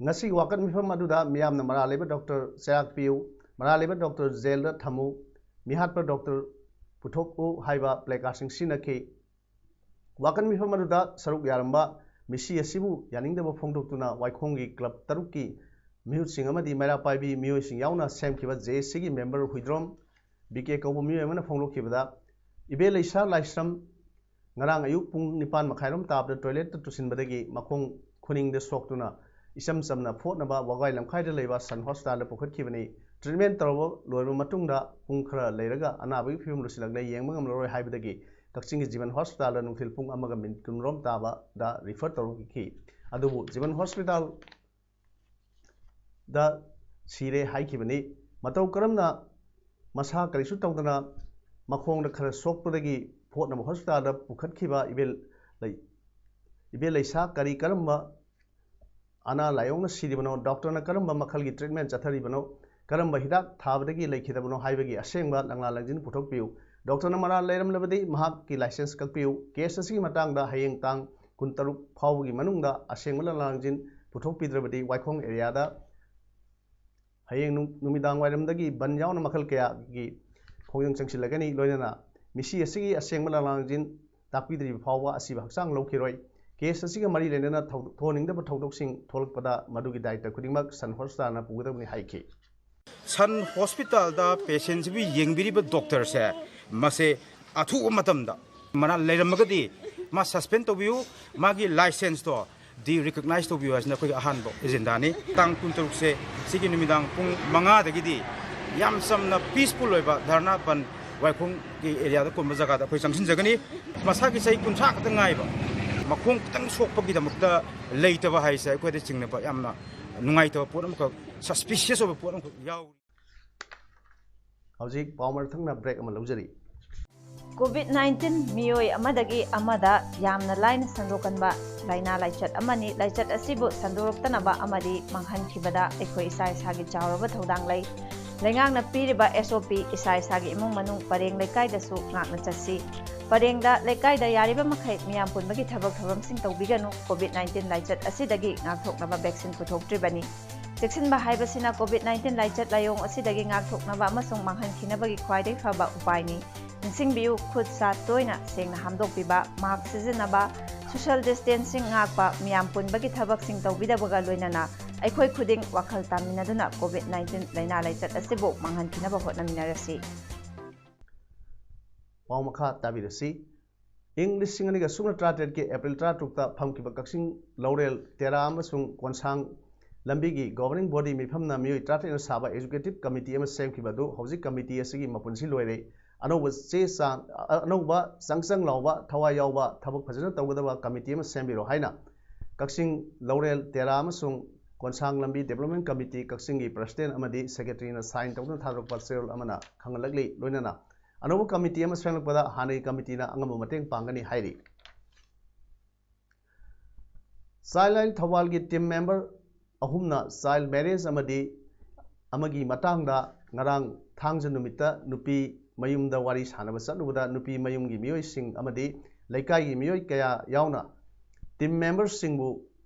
ꯉꯁꯤꯒꯤ ꯋꯥꯀꯠ ꯃꯤꯐꯝ ꯑꯗꯨꯗ ꯃꯤꯌꯥꯝꯅ ꯃꯔꯥꯜ ꯂꯩꯕ Doctor ꯆꯩꯔꯥꯛ ꯄꯤꯌꯨ, ꯃꯔꯥꯜ ꯂꯩꯕ Doctor jailꯗ ꯊꯝꯃꯨ, ꯃꯤꯍꯥꯠꯄ Doctor ꯄꯨꯊꯣꯛꯎ ꯍꯥꯏꯕ placardꯁꯤꯡ ꯁꯤꯖꯤꯟꯅꯈꯤ꯫ ꯋꯥꯀꯠ ꯃꯤꯐꯝ ꯑꯗꯨꯗ ꯁꯔꯨꯛ ꯌꯥꯔꯝꯕ ꯃꯤꯁꯤ ꯑꯁꯤꯕꯨ ꯌꯥꯅꯤꯡꯗꯕ ꯐꯣꯡꯗꯣꯛꯇꯨꯅ ꯋꯥꯏꯈꯣꯡꯒꯤ club ꯇꯔꯨꯛꯀꯤ ꯃꯤꯍꯨꯠꯁꯤꯡ ꯑꯃꯗꯤ ꯃꯩꯔꯥ ꯄꯥꯏꯕꯤ ꯃꯤꯑꯣꯏꯁꯤꯡ ꯌꯥꯎꯅ ꯁꯦꯝꯈꯤꯕ J A Cꯒꯤ member ꯍꯨꯏꯗ꯭ꯔꯣꯝ ꯕꯤ ꯀꯦ ꯀꯧꯕ ꯃꯤꯑꯣꯏ ꯑꯃꯅ ꯐꯣꯡꯗꯣꯛꯈꯤꯕꯗ, ꯏꯕꯦꯂꯩꯁꯥ ꯂꯥꯏꯁ꯭ꯔꯝ ꯉꯔꯥꯡ ꯑꯌꯨꯛ ꯄꯨꯡ ꯅꯤꯄꯥꯟ ꯃꯈꯥꯏꯔꯣꯝ ꯇꯥꯕꯗ toiletꯇ ꯇꯨꯁꯤꯟꯕꯗꯒꯤ ꯃꯈꯣꯡ ꯈꯨꯅꯤꯡꯗ ꯁꯣꯛꯇꯨꯅ ꯏꯆꯝ ꯆꯝꯅ ꯐꯣꯠꯅꯕ ꯋꯥꯕꯒꯥꯏ ꯂꯝꯈꯥꯏꯗ ꯂꯩꯕ Sun Hospitalꯗ ꯄꯨꯈꯠꯈꯤꯕꯅꯤ꯫ Treatment ꯇꯧꯔꯕ ꯂꯣꯏꯔꯕ ꯃꯇꯨꯡꯗ ꯄꯨꯡ ꯈꯔ ꯂꯩꯔꯒ ꯑꯅꯥꯕꯒꯤ ꯐꯤꯕꯝ ꯂꯨꯁꯤꯜꯂꯛꯂꯦ, ꯌꯦꯡꯕ ꯉꯝꯂꯔꯣꯏ ꯍꯥꯏꯕꯗꯒꯤ ꯀꯛꯆꯤꯡꯒꯤ ꯖꯤꯕꯟ Hospitalꯗ ꯅꯨꯡꯊꯤꯜ ꯄꯨꯡ ꯑꯃꯒ minute ꯀꯨꯟꯔꯣꯝ ꯇꯥꯕꯗ refer ꯇꯧꯔꯛꯈꯤ꯫ ꯑꯗꯨꯕꯨ ꯖꯤꯕꯟ Hospitalꯗ ꯁꯤꯔꯦ ꯍꯥꯏꯈꯤꯕꯅꯤ꯫ ꯃꯇꯧ ꯀꯔꯝꯅ ꯃꯁꯥ ꯀꯔꯤꯁꯨ ꯇꯧꯗꯅ ꯃꯈꯣꯡꯗ ꯈꯔ ꯁꯣꯛꯄꯗꯒꯤ ꯐꯣꯠꯅꯕ hospitalꯗ ꯄꯨꯈꯠꯈꯤꯕ ꯏꯕꯦꯜ ꯂꯩ-, ꯏꯕꯦꯜ ꯂꯩꯁꯥ ꯀꯔꯤ ꯀꯔꯝꯕ ꯑꯅꯥ ꯂꯥꯏꯌꯣꯡꯅ ꯁꯤꯔꯤꯕꯅꯣ, ꯗꯣꯛꯇꯔꯅ ꯀꯔꯝꯕ ꯃꯈꯜꯒꯤ ꯇ꯭ꯔꯤꯠꯃꯦꯟ ꯆꯠꯊꯔꯤꯕꯅꯣ, ꯀꯔꯝꯕ ꯍꯤꯗꯥꯛ ꯊꯥꯕꯗꯒꯤ ꯂꯩꯈꯤꯗꯕꯅꯣ ꯍꯥꯏꯕꯒꯤ ꯑꯁꯦꯡꯕ ꯂꯪꯂꯥ ꯂꯪꯖꯤꯟ ꯄꯨꯊꯣꯛꯄꯤꯌꯨ꯫ ꯗꯣꯛꯇꯔꯅ ꯃꯔꯥꯜ ꯂꯩꯔꯝꯂꯕꯗꯤ ꯃꯍꯥꯛꯀꯤ ꯂꯥꯏꯁꯦꯟꯁ ꯀꯛꯄꯤꯌꯨ꯫ ꯀꯦꯁ ꯑꯁꯤꯒꯤ ꯃꯇꯥꯡꯗ ꯍꯌꯦꯡ ꯇꯥꯡ ꯀꯨꯟꯇꯔꯨꯛ ꯐꯥꯎꯕꯒꯤ ꯃꯅꯨꯡꯗ ꯑꯁꯦꯡꯕ ꯂꯪꯂꯥ ꯂꯪꯖꯤꯟ ꯄꯨꯊꯣꯛꯄꯤꯗ꯭ꯔꯕꯗꯤ ꯋꯥꯏꯈꯣꯡ ꯑꯦꯔꯤꯌꯥꯗ ꯍꯌꯦꯡ ꯅꯨ-, ꯅꯨꯃꯤꯗꯥꯡ ꯋꯥꯏꯔꯝꯗꯒꯤ ꯕꯟ ꯌꯥꯎꯅ ꯃꯈꯜ ꯀꯌꯥꯒꯤ ꯈꯣꯡꯖꯪ ꯆꯪꯁꯤꯜꯂꯒꯅꯤ꯫ ꯂꯣꯏꯅꯅ ꯃꯤꯁꯤ ꯑꯁꯤꯒꯤ ꯑꯁꯦꯡꯕ ꯂꯪꯂꯥ ꯂꯪꯖꯤꯟ ꯇꯥꯛꯄꯤꯗ꯭ꯔꯤꯕ ꯐꯥꯎꯕ ꯑꯁꯤꯕ ꯍꯛꯆꯥꯡ ꯂꯧꯈꯤꯔꯣꯏ꯫ ꯀꯦꯁ ꯑꯁꯤꯒ ꯃꯔꯤ ꯂꯩꯅꯅ ꯊꯧ-, ꯊꯣꯛꯍꯟꯅꯤꯡꯗꯕ ꯊꯧꯗꯣꯛꯁꯤꯡ ꯊꯣꯛꯂꯛꯄꯗ ꯃꯗꯨꯒꯤ ꯗꯥꯏꯇ ꯈꯨꯗꯤꯡꯃꯛ ꯁꯟ ꯍꯣꯁꯄꯤꯇꯥꯜꯅ ꯄꯨꯒꯗꯕꯅꯤ ꯍꯥꯏꯈꯤ꯫ ꯁꯟ ꯍꯣꯁꯄꯤꯇꯥꯜꯗ ꯄꯦꯁꯦꯟꯁꯤꯕꯨ ꯌꯦꯡꯕꯤꯔꯤꯕ ꯗꯣꯛꯇꯔꯁꯦ ꯃꯁꯦ ꯑꯊꯨꯕ ꯃꯇꯝꯗ ꯃꯅꯥ ꯂꯩꯔꯝꯃꯒꯗꯤ ꯃꯥ ꯁꯁꯄꯦꯟ ꯇꯧꯕꯤꯌꯨ, ꯃꯥꯒꯤ ꯂꯥꯏꯁꯦꯟꯁꯇꯣ ꯗꯤ ꯔꯤꯀꯣꯛꯅꯥꯏꯁ ꯇꯧꯕꯤꯌꯨ ꯍꯥꯏꯁꯤꯅ ꯑꯩꯈꯣꯏꯒꯤ ꯑꯍꯥꯟꯕ ꯑꯦꯖꯦꯟꯗꯥꯅꯤ꯫ ꯇꯥꯡ ꯀꯨꯟꯇꯔꯨꯛꯁꯦ ꯁꯤꯒꯤ ꯅꯨꯃꯤꯗꯥꯡ ꯄꯨꯡ ꯃꯉꯥꯗꯒꯤꯗꯤ ꯌꯥꯝ ꯆꯝꯅ ꯄꯤꯁꯐꯨꯜ ꯑꯣꯏꯕ ꯙꯔꯅꯥ ꯕꯟ ꯋꯥꯏꯈꯣꯡꯒꯤ ꯑꯦꯔꯤꯌꯥꯗ ꯀꯨꯝꯕ ꯖꯒꯥꯗ ꯑꯩꯈꯣꯏ ꯆꯪꯁꯤꯟꯖꯒꯅꯤ꯫ ꯃꯁꯥꯒꯤ ꯆꯍꯤ ꯀꯨꯟꯊ꯭ꯔꯥ ꯈꯛꯇ ꯉꯥꯏꯕ, ꯃꯈꯣꯡ ꯈꯤꯇꯪ ꯁꯣꯛꯄꯒꯤꯗꯃꯛꯇ ꯂꯩꯇꯕ ꯍꯥꯏꯁꯦ ꯑꯩꯈꯣꯏꯗ ꯆꯤꯡꯅꯕ ꯌꯥꯝꯅ ꯅꯨꯡꯉꯥꯏꯇꯕ ꯄꯣꯠ ꯑꯃꯈꯛ, ꯁꯁꯄꯤꯁꯤꯌꯁ ꯑꯣꯏꯕ ꯄꯣꯠ ꯑꯃꯈꯛ ꯌꯥꯎꯔꯤ꯫ ꯍꯧꯖꯤꯛ ꯄꯥꯎ ꯃꯔꯛ ꯊꯪꯅ ꯕ꯭ꯔꯦꯛ ꯑꯃ ꯂꯧꯖꯔꯤ꯫ ꯀꯣꯚꯤꯗ ꯅꯥꯏꯟꯇꯤꯟ ꯃꯤꯑꯣꯏ ꯑꯃꯗꯒꯤ ꯑꯃꯗ ꯌꯥꯝꯅ ꯂꯥꯏꯅ ꯁꯟꯗꯣꯛꯀꯟꯕ ꯂꯥꯏꯅꯥ ꯂꯥꯏꯆꯠ ꯑꯃꯅꯤ꯫ ꯂꯥꯏꯆꯠ ꯑꯁꯤꯕꯨ ꯁꯟꯗꯣꯔꯛꯇꯅꯕ ꯑꯃꯗꯤ ꯃꯥꯡꯍꯟꯈꯤꯕꯗ ꯑꯩꯈꯣꯏ ꯏꯁꯥ ꯏꯁꯥꯒꯤ ꯆꯥꯎꯔꯕ ꯊꯧꯗꯥꯡ ꯂꯩ꯫ ꯂꯩꯉꯥꯛꯅ ꯄꯤꯔꯤꯕ ꯑꯦꯁ ꯑꯣ ꯄꯤ ꯏꯁꯥ ꯏꯁꯥꯒꯤ ꯏꯃꯨꯡ ꯃꯅꯨꯡ ꯄꯔꯦꯡ ꯂꯩꯀꯥꯏꯗꯁꯨ ꯉꯥꯛꯅ ꯆꯠꯁꯤ꯫ ꯄꯔꯦꯡꯗ ꯂꯩꯀꯥꯏꯗ ꯌꯥꯔꯤꯕ ꯃꯈꯩ ꯃꯤꯌꯥꯝ ꯄꯨꯟꯕꯒꯤ ꯊꯕꯛ ꯊꯧꯔꯝꯁꯤꯡ ꯇꯧꯕꯤꯒꯅꯨ꯫ ꯀꯣꯚꯤꯗ ꯅꯥꯏꯟꯇꯤꯟ ꯂꯥꯏꯆꯠ ꯑꯁꯤꯗꯒꯤ ꯉꯥꯛꯊꯣꯛꯅꯕ ꯚꯦꯛꯁꯤꯟ ꯄꯨꯊꯣꯛꯇ꯭ꯔꯤꯕꯅꯤ꯫ ꯆꯦꯛꯁꯤꯟꯕ ꯍꯥꯏꯕꯁꯤꯅ ꯀꯣꯚꯤꯗ ꯅꯥꯏꯟꯇꯤꯟ ꯂꯥꯏꯆꯠ ꯂꯥꯏꯑꯣꯡ ꯑꯁꯤꯗꯒꯤ ꯉꯥꯛꯊꯣꯛꯅꯕ ꯑꯃꯁꯨꯡ ꯃꯥꯡꯍꯟꯈꯤꯅꯕꯒꯤ ꯈ꯭ꯋꯥꯏꯗꯒꯤ ꯐꯕ ꯎꯄꯥꯏꯅꯤ꯫ ꯅꯤꯡꯁꯤꯡꯕꯤꯌꯨ, ꯈꯨꯠ ꯁꯥ ꯇꯣꯏꯅ ꯁꯦꯡꯅ ꯍꯥꯝꯗꯣꯛꯄꯤꯕ, ꯃꯥꯁ꯭ꯛ ꯁꯤꯖꯤꯟꯅꯕ, ꯁꯣꯁꯤꯌꯦꯜ ꯗꯤꯁꯇꯦꯟꯁꯤꯡ ꯉꯥꯛꯄ, ꯃꯤꯌꯥꯝ ꯄꯨꯟꯕꯒꯤ ꯊꯕꯛꯁꯤꯡ ꯇꯧꯕꯤꯗꯕꯒ ꯂꯣꯏꯅꯅ ꯑꯩꯈꯣꯏ ꯈꯨꯗꯤꯡ ꯋꯥꯈꯜ ꯇꯥꯃꯤꯟꯅꯗꯨꯅ ꯀꯣꯚꯤꯗ ꯅꯥꯏꯟꯇꯤꯟ ꯂꯥꯏꯅꯥ ꯂꯥꯏꯆꯠ ꯑꯁꯤꯕꯨ ꯃꯥꯡꯍꯟꯈꯤꯅꯕ ꯍꯣꯠꯅꯃꯤꯟꯅꯔꯁꯤ꯫ ꯄꯥꯎ ꯃꯈꯥ ꯇꯥꯕꯤꯔꯁꯤ꯫ ꯏꯪ ꯂꯤꯁꯤꯡ ꯑꯅꯤꯒ ꯁꯨꯞꯅ ꯇꯔꯥꯇꯔꯦꯠꯀꯤ ꯑꯦꯄ꯭ꯔꯤꯜ ꯇꯔꯥꯇꯔꯨꯛꯇ ꯐꯝꯈꯤꯕ ꯀꯛꯆꯤꯡ ꯂꯧꯔꯦꯜ ꯇꯦꯔꯥ ꯑꯃꯁꯨꯡ ꯀꯣꯟꯁꯥꯡ ꯂꯝꯕꯤꯒꯤ ꯒꯣꯕꯔꯅꯤꯡ ꯕꯣꯗꯤ ꯃꯤꯐꯝꯅ ꯃꯤꯑꯣꯏ ꯇꯔꯥꯇꯔꯦꯠꯅ ꯁꯥꯕ ꯑꯦꯛꯖꯤꯀ꯭ꯌꯨꯇꯤꯕ ꯀꯃꯤꯇꯤ ꯑꯃ ꯁꯦꯝꯈꯤꯕ ꯑꯗꯨ ꯍꯧꯖꯤꯛ ꯀꯃꯤꯇꯤ ꯑꯁꯤꯒꯤ ꯃꯄꯨꯟꯁꯤ ꯂꯣꯏꯔꯦ꯫ ꯑꯅꯧꯕ ꯆꯦ ꯆꯥꯡ, ꯑ-, ꯑꯅꯧꯕ ꯆꯪ ꯆꯪ ꯂꯥꯎꯕ, ꯊꯋꯥꯏ ꯌꯥꯎꯕ, ꯊꯕꯛ ꯐꯖꯅ ꯇꯧꯒꯗꯕ ꯀꯃꯤꯇꯤ ꯑꯃ ꯁꯦꯝꯕꯤꯔꯣ ꯍꯥꯏꯅ ꯀꯛꯆꯤꯡ ꯂꯧꯔꯦꯜ ꯇꯦꯔꯥ ꯑꯃꯁꯨꯡ ꯀꯣꯟꯁꯥꯡ ꯂꯝꯕꯤ ꯗꯤꯕ꯭ꯂꯞꯃꯦꯟ ꯀꯃꯤꯇꯤ ꯀꯛꯆꯤꯡꯒꯤ ꯄ꯭ꯔꯁꯤꯗꯦꯟ ꯑꯃꯗꯤ ꯁꯦꯀ꯭ꯔꯦꯇꯔꯤꯅ ꯁꯥꯏꯟ ꯇꯧꯗꯨꯅ ꯊꯥꯗꯣꯔꯛꯄ ꯆꯦꯔꯣꯜ ꯑꯃꯅ ꯈꯪꯍꯜꯂꯛꯂꯤ꯫ ꯂꯣꯏꯅꯅ ꯑꯅꯧꯕ ꯀꯃꯤꯇꯤ ꯑꯃ ꯁꯦꯝꯂꯛꯄꯗ ꯍꯥꯟꯅꯒꯤ ꯀꯃꯤꯇꯤꯅ ꯑꯉꯝꯕ ꯃꯇꯦꯡ ꯄꯥꯡꯒꯅꯤ ꯍꯥꯏꯔꯤ꯫ Childline ꯊꯧꯕꯥꯜꯒꯤ team member ꯑꯍꯨꯝꯅ child marriage ꯑꯃꯗꯤ ꯑꯃꯒꯤ ꯃꯇꯥꯡꯗ ꯉꯔꯥꯡ ꯊꯥꯡꯖ ꯅꯨꯃꯤꯠꯇ ꯅꯨꯄꯤ ꯃꯌꯨꯝꯗ ꯋꯥꯔꯤ ꯁꯥꯟꯅꯕ ꯆꯠꯂꯨꯕꯗ ꯅꯨꯄꯤ ꯃꯌꯨꯝꯒꯤ ꯃꯤꯑꯣꯏꯁꯤꯡ ꯑꯃꯗꯤ ꯂꯩꯀꯥꯏꯒꯤ ꯃꯤꯑꯣꯏ ꯀꯌꯥ ꯌꯥꯎꯅ team memberꯁꯤꯡꯕꯨ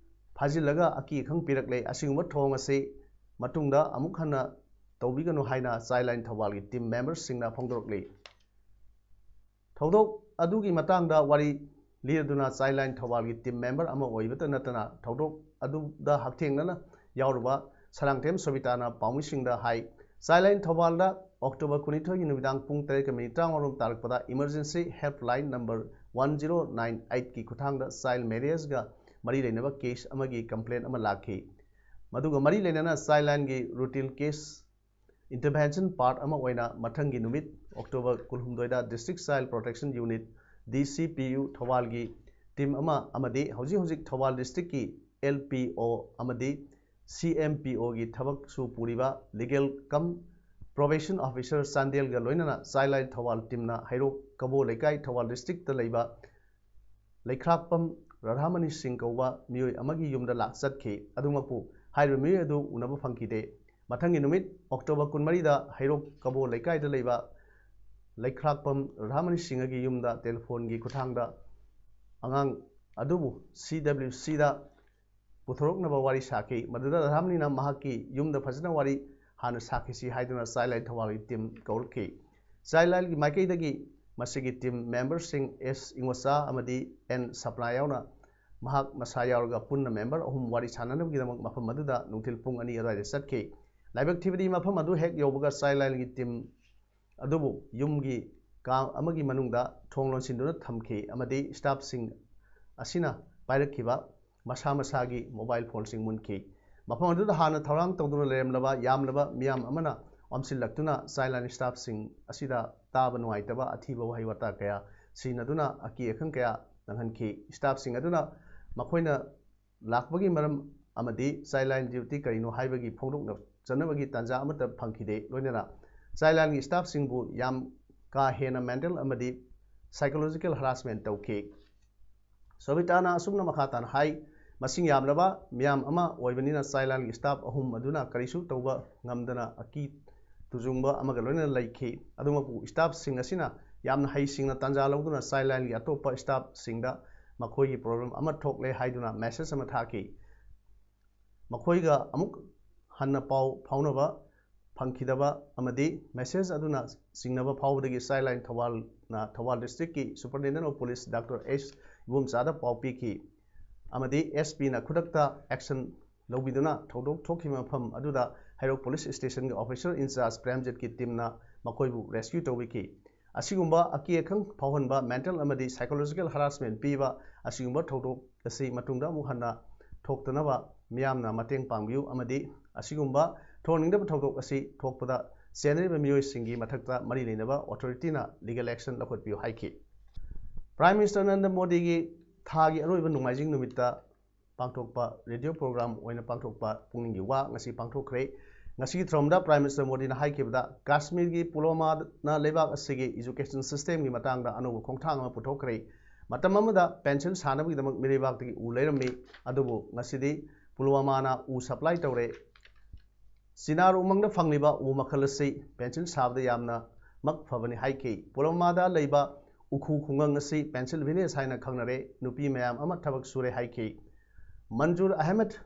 ꯐꯥꯖꯤꯜꯂꯒ ꯑꯀꯤ ꯑꯈꯪ ꯄꯤꯔꯛꯂꯦ꯫ ꯑꯁꯤꯒꯨꯝꯕ ꯊꯧꯑꯣꯡ ꯑꯁꯤ ꯃꯇꯨꯡꯗ ꯑꯃꯨꯛ ꯍꯟꯅ ꯇꯧꯕꯤꯒꯅꯨ ꯍꯥꯏꯅ Childline ꯊꯧꯕꯥꯜꯒꯤ team memberꯁꯤꯡꯅ ꯐꯣꯡꯗꯣꯔꯛꯂꯤ꯫ ꯊꯧꯗꯣꯛ ꯑꯗꯨꯒꯤ ꯃꯇꯥꯡꯗ ꯋꯥꯔꯤ ꯂꯤꯔꯗꯨꯅ Childline ꯊꯧꯕꯥꯜꯒꯤ team member ꯑꯃ ꯑꯣꯏꯕꯇ ꯅꯠꯇꯅ ꯊꯧꯗꯣꯛ ꯑꯗꯨꯗ ꯍꯛꯊꯦꯡꯅꯅ ꯌꯥꯎꯔꯨꯕ ꯁꯂꯥꯡꯊꯦꯝ ꯁꯣꯕꯤꯇꯥꯅ ꯄꯥꯎꯃꯤꯁꯤꯡꯗ ꯍꯥꯏ, Childline ꯊꯧꯕꯥꯜꯗ October ꯀꯨꯟꯅꯤꯊꯣꯏꯒꯤ ꯅꯨꯃꯤꯗꯥꯡ ꯄꯨꯡ ꯇꯔꯦꯠꯀ minute ꯇꯔꯥꯃꯉꯥ ꯔꯣꯝ ꯇꯥꯔꯛꯄꯗ emergency helpline number one zero nine eight ꯀꯤ ꯈꯨꯠꯊꯥꯡꯗ child marriageꯒ ꯃꯔꯤ ꯂꯩꯅꯕ case ꯑꯃꯒꯤ complaint ꯑꯃ ꯂꯥꯛꯈꯤ꯫ ꯃꯗꯨꯒ ꯃꯔꯤ ꯂꯩꯅꯅ Childlineꯒꯤ routine case intervention part ꯑꯃ ꯑꯣꯏꯅ ꯃꯊꯪꯒꯤ ꯅꯨꯃꯤꯠ October ꯀꯨꯟꯍꯨꯝꯗꯣꯏꯗ District Child Protection Unit, D C P U, ꯊꯧꯕꯥꯜꯒꯤ team ꯑꯃ ꯑꯃꯗꯤ ꯍꯧꯖꯤꯛ ꯍꯧꯖꯤꯛ ꯊꯧꯕꯥꯜ districtꯀꯤ L P O ꯑꯃꯗꯤ C M P Oꯒꯤ ꯊꯕꯛꯁꯨ ꯄꯨꯔꯤꯕ legal cum probation officer ꯆꯥꯟꯗꯦꯜꯒ ꯂꯣꯏꯅꯅ Childline ꯊꯧꯕꯥꯜ teamꯅ ꯍꯩꯔꯣꯛ ꯀꯕꯣ ꯂꯩꯀꯥꯏ ꯊꯧꯕꯥꯜ districtꯇ ꯂꯩꯕ ꯂꯩꯈ꯭ꯔꯥꯛꯄꯝ ꯔꯥꯙꯥꯃꯅꯤ ꯁꯤꯡ ꯀꯧꯕ ꯃꯤꯑꯣꯏ ꯑꯃꯒꯤ ꯌꯨꯝꯗ ꯂꯥꯛ ꯆꯠꯈꯤ꯫ ꯑꯗꯨꯃꯛꯄꯨ ꯍꯥꯏꯔꯤꯕ ꯃꯤꯑꯣꯏ ꯑꯗꯨ ꯎꯅꯕ ꯐꯪꯈꯤꯗꯦ꯫ ꯃꯊꯪꯒꯤ ꯅꯨꯃꯤꯠ October ꯀꯨꯟꯃꯔꯤꯗ ꯍꯩꯔꯣꯛ ꯀꯕꯣ ꯂꯩꯀꯥꯏꯗ ꯂꯩꯕ ꯂꯩꯈ꯭ꯔꯥꯛꯄꯝ ꯔꯥꯙꯥꯃꯅꯤ ꯁꯤꯡꯍꯒꯤ ꯌꯨꯝꯗ telephoneꯒꯤ ꯈꯨꯠꯊꯥꯡꯗ ꯑꯉꯥꯡ ꯑꯗꯨꯕꯨ C W Cꯗ ꯄꯨꯊꯣꯔꯛꯅꯕ ꯋꯥꯔꯤ ꯁꯥꯈꯤ꯫ ꯃꯗꯨꯗ ꯔꯥꯙꯥꯃꯅꯤꯅ ꯃꯍꯥꯛꯀꯤ ꯌꯨꯝꯗ ꯐꯖꯅ ꯋꯥꯔꯤ ꯍꯥꯟꯅ ꯁꯥꯈꯤꯁꯤ ꯍꯥꯏꯗꯨꯅ Childline ꯊꯧꯕꯥꯜꯒꯤ team ꯀꯧꯔꯛꯈꯤ꯫ Childlineꯒꯤ ꯃꯥꯏꯀꯩꯗꯒꯤ ꯃꯁꯤꯒꯤ team memberꯁꯤꯡ S ꯏꯉꯣꯆꯥ ꯑꯃꯗꯤ N ꯁꯄꯅꯥ ꯌꯥꯎꯅ ꯃꯍꯥꯛ ꯃꯁꯥ ꯌꯥꯎꯔꯒ ꯄꯨꯟꯅ member ꯑꯍꯨꯝ ꯋꯥꯔꯤ ꯁꯥꯟꯅꯅꯕꯒꯤꯗꯃꯛ ꯃꯐꯝ ꯑꯗꯨꯗ ꯅꯨꯡꯊꯤꯜ ꯄꯨꯡ ꯑꯅꯤ ꯑꯗꯨꯋꯥꯏꯗ ꯆꯠꯈꯤ꯫ ꯂꯥꯏꯕꯛ ꯊꯤꯕꯗꯤ ꯃꯐꯝ ꯑꯗꯨ ꯍꯦꯛ ꯌꯧꯕꯒ Childlineꯒꯤ team ꯑꯗꯨꯕꯨ ꯌꯨꯝꯒꯤ ꯀꯥ ꯑꯃꯒꯤ ꯃꯅꯨꯡꯗ ꯊꯣꯡ ꯂꯣꯟꯁꯤꯟꯗꯨꯅ ꯊꯝꯈꯤ ꯑꯃꯗꯤ staffꯁꯤꯡ ꯑꯁꯤꯅ ꯄꯥꯏꯔꯛꯈꯤꯕ ꯃꯁꯥ ꯃꯁꯥꯒꯤ mobile phoneꯁꯤꯡ ꯃꯨꯟꯈꯤ꯫ ꯃꯐꯝ ꯑꯗꯨꯗ ꯍꯥꯟꯅ ꯊꯧꯔꯥꯡ ꯇꯧꯗꯨꯅ ꯂꯩꯔꯝꯂꯕ ꯌꯥꯝꯂꯕ ꯃꯤꯌꯥꯝ ꯑꯃꯅ ꯑꯣꯝꯁꯤꯜꯂꯛꯇꯨꯅ Childline staffꯁꯤꯡ ꯑꯁꯤꯗ ꯇꯥꯕ ꯅꯨꯡꯉꯥꯏꯇꯕ ꯑꯊꯤꯕ ꯋꯥꯍꯩ ꯋꯥꯇꯥ ꯀꯌꯥ ꯁꯤꯖꯤꯟꯅꯗꯨꯅ ꯑꯀꯤ ꯑꯈꯪ ꯀꯌꯥ ꯅꯪꯍꯟꯈꯤ꯫ Staffꯁꯤꯡ ꯑꯗꯨꯅ ꯃꯈꯣꯏꯅ ꯂꯥꯛꯄꯒꯤ ꯃꯔꯝ ꯑꯃꯗꯤ Childline duty ꯀꯔꯤꯅꯣ ꯍꯥꯏꯕꯒꯤ ꯐꯣꯡꯗꯣꯛꯆꯅꯕꯒꯤ ꯇꯥꯟꯖꯥ ꯑꯃꯠꯇ ꯐꯪꯈꯤꯗꯦ꯫ ꯂꯣꯏꯅꯅ Childlineꯒꯤ staffꯁꯤꯡꯕꯨ ꯌꯥꯝ ꯀꯥ ꯍꯦꯟꯅ mental ꯑꯃꯗꯤ psychological harassment ꯇꯧꯈꯤ꯫ ꯁꯣꯕꯤꯇꯥꯅ ꯑꯁꯨꯝꯅ ꯃꯈꯥ ꯇꯥꯅ ꯍꯥꯏ, ꯃꯁꯤꯡ ꯌꯥꯝꯂꯕ ꯃꯤꯌꯥꯝ ꯑꯃ ꯑꯣꯏꯕꯅꯤꯅ ꯆꯥꯏꯂꯥꯏꯟꯒꯤ ꯁ꯭ꯇꯥꯐ ꯑꯍꯨꯝ ꯑꯗꯨꯅ ꯀꯔꯤꯁꯨ ꯇꯧꯕ ꯉꯝꯗꯅ ꯑꯀꯤ ꯇꯨꯖꯨꯡꯕ ꯑꯃꯒ ꯂꯣꯏꯅꯅ ꯂꯩꯈꯤ꯫ ꯑꯗꯨꯃꯛꯄꯨ ꯁ꯭ꯇꯥꯐꯁꯤꯡ ꯑꯁꯤꯅ ꯌꯥꯝꯅ ꯍꯩꯁꯤꯡꯅ ꯇꯥꯟꯖꯥ ꯂꯧꯗꯨꯅ ꯆꯥꯏꯂꯥꯏꯟꯒꯤ ꯑꯇꯣꯞꯄ ꯁ꯭ꯇꯥꯐꯁꯤꯡꯗ ꯃꯈꯣꯏꯒꯤ ꯄ꯭ꯔꯣꯕ꯭ꯂꯦꯝ ꯑꯃ ꯊꯣꯛꯂꯦ ꯍꯥꯏꯗꯨꯅ ꯃꯦꯁꯦꯖ ꯑꯃ ꯊꯥꯈꯤ꯫ ꯃꯈꯣꯏꯒ ꯑꯃꯨꯛ ꯍꯟꯅ ꯄꯥꯎ ꯐꯥꯎꯅꯕ ꯐꯪꯈꯤꯗꯕ ꯑꯃꯗꯤ ꯃꯦꯁꯦꯖ ꯑꯗꯨꯅ ꯆꯤꯡꯅꯕ ꯐꯥꯎꯕꯗꯒꯤ ꯆꯥꯏꯂꯥꯏꯟ ꯊꯧꯕꯥꯜꯅ ꯊꯧꯕꯥꯜ ꯗꯤꯁꯇ꯭ꯔꯤꯛꯀꯤ ꯁꯨꯄꯔꯤꯟꯇꯦꯟꯗꯦꯟ ꯑꯣꯐ ꯄꯨꯂꯤꯁ ꯗꯥꯛꯇꯔ ꯑꯦꯁ ꯏꯕꯣꯝꯆꯥꯗ ꯄꯥꯎ ꯄꯤꯈꯤ ꯑꯃꯗꯤ ꯑꯦꯁ ꯄꯤꯅ ꯈꯨꯗꯛꯇ ꯑꯦꯛꯁꯟ ꯂꯧꯕꯤꯗꯨꯅ ꯊꯧꯗꯣꯛ ꯊꯣꯛꯈꯤꯕ ꯃꯐꯝ ꯑꯗꯨꯗ ꯍꯩꯔꯣꯛ ꯄꯨꯂꯤꯁ ꯁ꯭ꯇꯦꯁꯟꯒꯤ ꯑꯣꯐꯤꯁꯔ ꯏꯟꯆꯥꯔꯖ ꯄ꯭ꯔꯦꯝꯖꯤꯠꯀꯤ ꯇꯤꯝꯅ ꯃꯈꯣꯏꯕꯨ ꯔꯦꯁꯀ꯭ꯌꯨ ꯇꯧꯕꯤꯈꯤ꯫ ꯑꯁꯤꯒꯨꯝꯕ ꯑꯀꯤ ꯑꯈꯪ ꯐꯥꯎꯍꯟꯕ, ꯃꯦꯟꯇꯦꯜ ꯑꯃꯗꯤ ꯁꯥꯏꯀꯣꯂꯣꯖꯤꯀꯦꯜ ꯍꯔꯥꯁꯃꯦꯟ ꯄꯤꯕ ꯑꯁꯤꯒꯨꯝꯕ ꯊꯧꯗꯣꯛ ꯑꯁꯤ ꯃꯇꯨꯡꯗ ꯑꯃꯨꯛ ꯍꯟꯅ ꯊꯣꯛꯇꯅꯕ ꯃꯤꯌꯥꯝꯅ ꯃꯇꯦꯡ ꯄꯥꯡꯕꯤꯌꯨ ꯑꯃꯗꯤ ꯑꯁꯤꯒꯨꯝꯕ ꯊꯣꯛꯍꯟꯅꯤꯡꯗꯕ ꯊꯧꯗꯣꯛ ꯑꯁꯤ ꯊꯣꯛꯄꯗ ꯆꯦꯟꯅꯔꯤꯕ ꯃꯤꯑꯣꯏꯁꯤꯡꯒꯤ ꯃꯊꯛꯇ ꯃꯔꯤ ꯂꯩꯅꯕ ꯑꯣꯊꯣꯔꯤꯇꯤꯅ ꯂꯤꯒꯦꯜ ꯑꯦꯛꯁꯟ ꯂꯧꯈꯠꯄꯤꯌꯨ ꯍꯥꯏꯈꯤ꯫ ꯄ꯭ꯔꯥꯏꯝ ꯃꯤꯅꯤꯁꯇꯔ ꯅꯔꯦꯟꯗ꯭ꯔ ꯃꯣꯗꯤꯒꯤ ꯊꯥꯒꯤ ꯑꯔꯣꯏꯕ ꯅꯣꯡꯃꯥꯏꯖꯤꯡ ꯅꯨꯃꯤꯠꯇ ꯄꯥꯡꯊꯣꯛꯄ ꯔꯦꯗꯤꯑꯣ ꯄ꯭ꯔꯣꯒ꯭ꯔꯥꯝ ꯑꯣꯏꯅ ꯄꯥꯡꯊꯣꯛꯄ ꯄꯨꯛꯅꯤꯡꯒꯤ ꯋꯥ ꯉꯁꯤ ꯄꯥꯡꯊꯣꯛꯈ꯭ꯔꯦ꯫ ꯉꯁꯤꯒꯤ ꯊꯧꯔꯝꯗ ꯄ꯭ꯔꯥꯏꯝ ꯃꯤꯅꯤꯁꯇꯔ ꯃꯣꯗꯤꯅ ꯍꯥꯏꯈꯤꯕꯗ, ꯀꯥꯁꯃꯤꯔꯒꯤ ꯄꯨꯜꯋꯥꯃꯥꯅ ꯂꯩꯕꯥꯛ ꯑꯁꯤꯒꯤ ꯏꯖꯨꯀꯦꯁꯟ ꯁꯤꯁꯇꯦꯝꯒꯤ ꯃꯇꯥꯡꯗ ꯑꯅꯧꯕ ꯈꯣꯡꯊꯥꯡ ꯑꯃ ꯄꯨꯊꯣꯛꯈ꯭ꯔꯦ꯫ ꯃꯇꯝ ꯑꯃꯗ ꯄꯦꯟꯁꯤꯜ ꯁꯥꯅꯕꯒꯤꯗꯃꯛ ꯃꯤꯔꯩꯕꯥꯛꯇꯒꯤ ꯎ ꯂꯩꯔꯝꯃꯤ, ꯑꯗꯨꯕꯨ ꯉꯁꯤꯗꯤ ꯄꯨꯜꯋꯥꯃꯥꯅ ꯎ ꯁꯄ꯭ꯂꯥꯏ ꯇꯧꯔꯦ꯫ ꯆꯤꯅꯥꯔ ꯎꯃꯪꯗ ꯐꯪꯂꯤꯕ ꯎ ꯃꯈꯜ ꯑꯁꯤ ꯄꯦꯟꯁꯤꯜ ꯁꯥꯕꯗ ꯌꯥꯝꯅ ꯃꯛ ꯐꯕꯅꯤ ꯍꯥꯏꯈꯤ꯫ ꯄꯨꯜꯋꯥꯃꯥꯗ ꯂꯩꯕ ꯎꯈꯨ ꯈꯨꯡꯒꯪ ꯑꯁꯤ ꯄꯦꯟꯁꯤꯜ ꯚꯤꯂꯦꯖ ꯍꯥꯏꯅ ꯈꯪꯅꯔꯦ꯫ ꯅꯨꯄꯤ ꯃꯌꯥꯝ ꯑꯃ ꯊꯕꯛ ꯁꯨꯔꯦ ꯍꯥꯏꯈꯤ꯫ ꯃꯟꯖꯨꯔ ꯑꯍꯃꯗ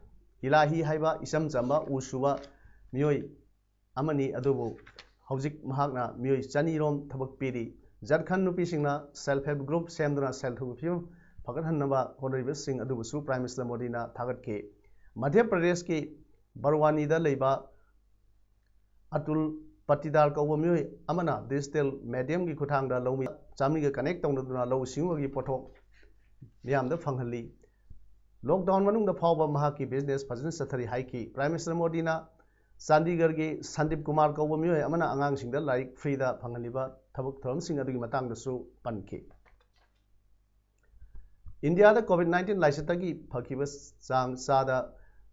ꯏꯂꯥꯍꯤ ꯍꯥꯏꯕ ꯏꯆꯝ ꯆꯝꯕ ꯎ ꯁꯨꯕ ꯃꯤꯑꯣꯏ ꯑꯃꯅꯤ, ꯑꯗꯨꯕꯨ ꯍꯧꯖꯤꯛ ꯃꯍꯥꯛꯅ ꯃꯤꯑꯣꯏ ꯆꯅꯤ ꯔꯣꯝ ꯊꯕꯛ ꯄꯤꯔꯤ꯫ ꯖꯔꯈꯟ ꯅꯨꯄꯤꯁꯤꯡꯅ ꯁꯦꯜꯐ ꯍꯦꯜꯞ ꯒ꯭ꯔꯨꯞ ꯁꯦꯝꯗꯨꯅ ꯁꯦꯜ ꯊꯨꯝꯒꯤ ꯐꯤꯕꯝ ꯐꯒꯠꯍꯟꯅꯕ ꯍꯣꯠꯅꯔꯤꯕꯁꯤꯡ ꯑꯗꯨꯕꯨꯁꯨ ꯄ꯭ꯔꯥꯏꯝ ꯃꯤꯅꯤꯁꯇꯔ ꯃꯣꯗꯤꯅ ꯊꯥꯒꯠꯈꯤ꯫ ꯃꯙ꯭ꯌ ꯄ꯭ꯔꯗꯦꯁꯀꯤ ꯕꯔꯋꯥꯅꯤꯗ ꯂꯩꯕ ꯑꯇꯨꯜ ꯄꯇꯤꯗꯥꯔ ꯀꯧꯕ ꯃꯤꯑꯣꯏ ꯑꯃꯅ ꯗꯤꯖꯤꯇꯦꯜ ꯃꯦꯗꯤꯌꯝꯒꯤ ꯈꯨꯠꯊꯥꯡꯗ ꯂꯧꯃꯤ ꯆꯥꯃꯔꯤꯒ ꯀꯅꯦꯛ ꯇꯧꯅꯗꯨꯅ ꯂꯧꯎ ꯁꯤꯡꯎꯕꯒꯤ ꯄꯣꯠꯊꯣꯛ ꯃꯤꯌꯥꯝꯗ ꯐꯪꯍꯜꯂꯤ꯫ ꯂꯣꯛꯗꯥꯎꯟ ꯃꯅꯨꯡꯗ ꯐꯥꯎꯕ ꯃꯍꯥꯛꯀꯤ ꯕꯤꯖꯤꯅꯦꯁ ꯐꯖꯅ ꯆꯠꯊꯔꯤ ꯍꯥꯏꯈꯤ꯫ ꯄ꯭ꯔꯥꯏꯝ ꯃꯤꯅꯤꯁꯇꯔ ꯃꯣꯗꯤꯅ ꯆꯥꯟꯗꯤꯒꯔꯒꯤ ꯁꯟꯗꯤꯞ ꯀꯨꯃꯥꯔ ꯀꯧꯕ ꯃꯤꯑꯣꯏ ꯑꯃꯅ ꯑꯉꯥꯡꯁꯤꯡꯗ ꯂꯥꯏꯔꯤꯛ ꯐ꯭ꯔꯤꯗ ꯐꯪꯍꯜꯂꯤꯕ ꯊꯕꯛ ꯊꯧꯔꯝꯁꯤꯡ ꯑꯗꯨꯒꯤ ꯃꯇꯥꯡꯗꯁꯨ ꯄꯟꯈꯤ꯫ ꯏꯟꯗꯤꯌꯥꯗ ꯀꯣꯚꯤꯗ ꯅꯥꯏꯟꯇꯤꯟ ꯂꯥꯏꯆꯠꯇꯒꯤ ꯐꯈꯤꯕ ꯆꯥꯡ ꯆꯥꯗ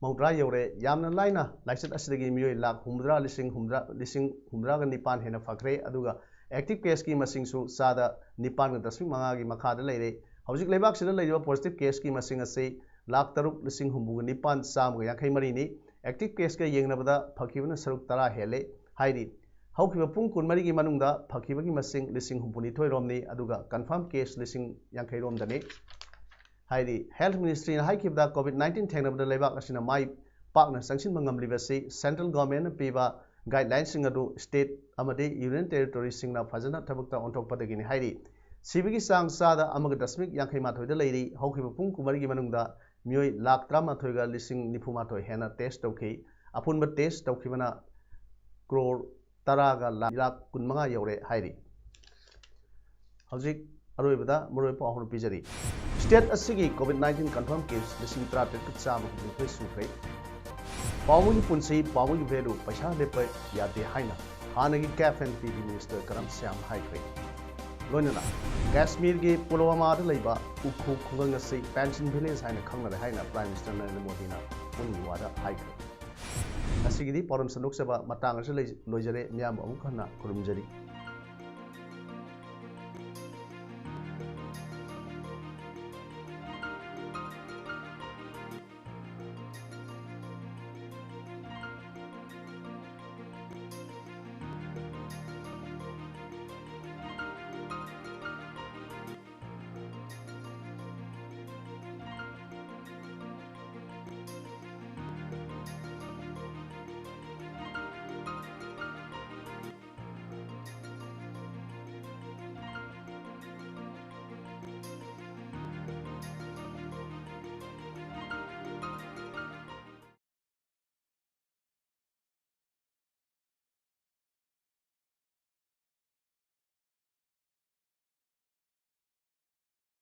ꯃꯧꯗ꯭ꯔꯥ ꯌꯧꯔꯦ꯫ ꯌꯥꯝꯅ ꯂꯥꯏꯅ ꯂꯥꯏꯆꯠ ꯑꯁꯤꯗꯒꯤ ꯃꯤꯑꯣꯏ ꯂꯥꯈ ꯍꯨꯝꯐꯨꯇꯔꯥ ꯂꯤꯁꯤꯡ ꯍꯨꯝꯐꯨꯇꯔꯥ, ꯂꯤꯁꯤꯡ ꯍꯨꯝꯐꯨꯇꯔꯥꯒ ꯅꯤꯄꯥꯟ ꯍꯦꯟꯅ ꯐꯈ꯭ꯔꯦ, ꯑꯗꯨꯒ ꯑꯦꯛꯇꯤꯚ ꯀꯦꯁꯀꯤ ꯃꯁꯤꯡꯁꯨ ꯆꯥꯗ ꯅꯤꯄꯥꯟꯒ ꯗꯁꯃꯤꯛ ꯃꯉꯥꯒꯤ ꯃꯈꯥꯗ ꯂꯩꯔꯦ꯫ ꯍꯧꯖꯤꯛ ꯂꯩꯕꯥꯛꯁꯤꯗ ꯂꯩꯔꯤꯕ ꯄꯣꯖꯤꯇꯤꯚ ꯀꯦꯁꯀꯤ ꯃꯁꯤꯡ ꯑꯁꯤ ꯂꯥꯈ ꯇꯔꯨꯛ ꯂꯤꯁꯤꯡ ꯍꯨꯝꯐꯨꯒ ꯅꯤꯄꯥꯟ ꯆꯥꯝꯃꯒ ꯌꯥꯡꯈꯩ ꯃꯔꯤꯅꯤ꯫ Active caseꯀ ꯌꯦꯡꯅꯕꯗ ꯐꯈꯤꯕꯅ ꯁꯔꯨꯛ ꯇꯔꯥ ꯍꯦꯜꯂꯦ ꯍꯥꯏꯔꯤ꯫ ꯍꯧꯈꯤꯕ ꯄꯨꯡ ꯀꯨꯟꯃꯔꯤꯒꯤ ꯃꯅꯨꯡꯗ ꯐꯈꯤꯕꯒꯤ ꯃꯁꯤꯡ ꯂꯤꯁꯤꯡ ꯍꯨꯝꯐꯨꯅꯤꯊꯣꯏ ꯔꯣꯝꯅꯤ, ꯑꯗꯨꯒ confirm case ꯂꯤꯁꯤꯡ ꯌꯥꯡꯈꯩ ꯔꯣꯝꯗꯅꯤ ꯍꯥꯏꯔꯤ꯫ Health Ministryꯅ ꯍꯥꯏꯈꯤꯕꯗ, COVID nineteen ꯊꯦꯡꯅꯕꯗ ꯂꯩꯕꯥꯛ ꯑꯁꯤꯅ ꯃꯥꯏ ꯄꯥꯛꯅ ꯆꯪꯁꯤꯟꯕ ꯉꯝꯂꯤꯕꯁꯤ central governmentꯅ ꯄꯤꯕ guidelineꯁꯤꯡ ꯑꯗꯨ state ꯑꯃꯗꯤ union territoryꯁꯤꯡꯅ ꯐꯖꯅ ꯊꯕꯛꯇ ꯑꯣꯟꯊꯣꯛꯄꯗꯒꯤꯅꯤ ꯍꯥꯏꯔꯤ꯫ ꯁꯤꯕꯒꯤ ꯆꯥꯡ ꯆꯥꯗ ꯑꯃꯒ ꯗꯁꯃꯤꯛ ꯌꯥꯡꯈꯩ ꯃꯥꯊꯣꯏꯗ ꯂꯩꯔꯤ꯫ ꯍꯧꯈꯤꯕ ꯄꯨꯡ ꯀꯨꯟꯃꯔꯤꯒꯤ ꯃꯅꯨꯡꯗ ꯃꯤꯑꯣꯏ ꯂꯥꯈ ꯇꯔꯥꯃꯥꯊꯣꯏꯒ ꯂꯤꯁꯤꯡ ꯅꯤꯐꯨ ꯃꯥꯊꯣꯏ ꯍꯦꯟꯅ test ꯇꯧꯈꯤ꯫ ꯑꯄꯨꯟꯕ test ꯇꯧꯈꯤꯕꯅ ꯀ꯭ꯔꯣꯔ ꯇꯔꯥꯒ ꯂꯥꯈ ꯀꯨꯟꯃꯉꯥ ꯌꯧꯔꯦ ꯍꯥꯏꯔꯤ꯫ ꯍꯧꯖꯤꯛ ꯑꯔꯣꯏꯕꯗ ꯃꯔꯨꯑꯣꯏꯕ ꯄꯥꯎ ꯑꯍꯨꯝ ꯄꯤꯖꯔꯤ꯫ State ꯑꯁꯤꯒꯤ COVID nineteen confirm case ꯂꯤꯁꯤꯡ ꯇꯔꯥꯇꯔꯦꯠꯀ ꯆꯥꯝꯃ ꯍꯨꯝꯐꯨꯅꯤꯊꯣꯏ ꯁꯨꯈ꯭ꯔꯦ꯫ ꯄꯥꯎꯃꯤꯒꯤ ꯄꯨꯟꯁꯤ, ꯄꯥꯎꯃꯤꯒꯤ value, ꯄꯩꯁꯥ ꯂꯦꯞꯄ ꯌꯥꯗꯦ ꯍꯥꯏꯅ ꯍꯥꯟꯅꯒꯤ cap and P D minister ꯀꯔꯝ ꯁ꯭ꯌꯥꯝ ꯍꯥꯏꯈ꯭ꯔꯦ꯫ ꯂꯣꯏꯅꯅ ꯀꯥꯁꯃꯤꯔꯒꯤ ꯄꯨꯜꯋꯥꯃꯥꯗ ꯂꯩꯕ ꯎꯈ꯭ꯔꯨꯜ ꯈꯨꯡꯒꯪ ꯑꯁꯤ Panjshir village ꯍꯥꯏꯅ ꯈꯪꯅꯔꯦ ꯍꯥꯏꯅ Prime Minister ꯅꯔꯦꯟꯗ꯭ꯔ ꯃꯣꯗꯤꯅ ꯄꯨꯡ ꯋꯥꯗ ꯍꯥꯏꯈ꯭ꯔꯦ꯫ ꯉꯁꯤꯒꯤꯗꯤ ꯄꯥꯎꯗꯝ ꯁꯟꯗꯣꯛꯆꯕ ꯃꯇꯥꯡ ꯑꯁꯤꯗ ꯂꯩ-, ꯂꯣꯏꯖꯔꯦ꯫ ꯃꯤꯌꯥꯝꯕꯨ ꯑꯃꯨꯛ ꯍꯟꯅ ꯈꯨꯔꯨꯝꯖꯔꯤ꯫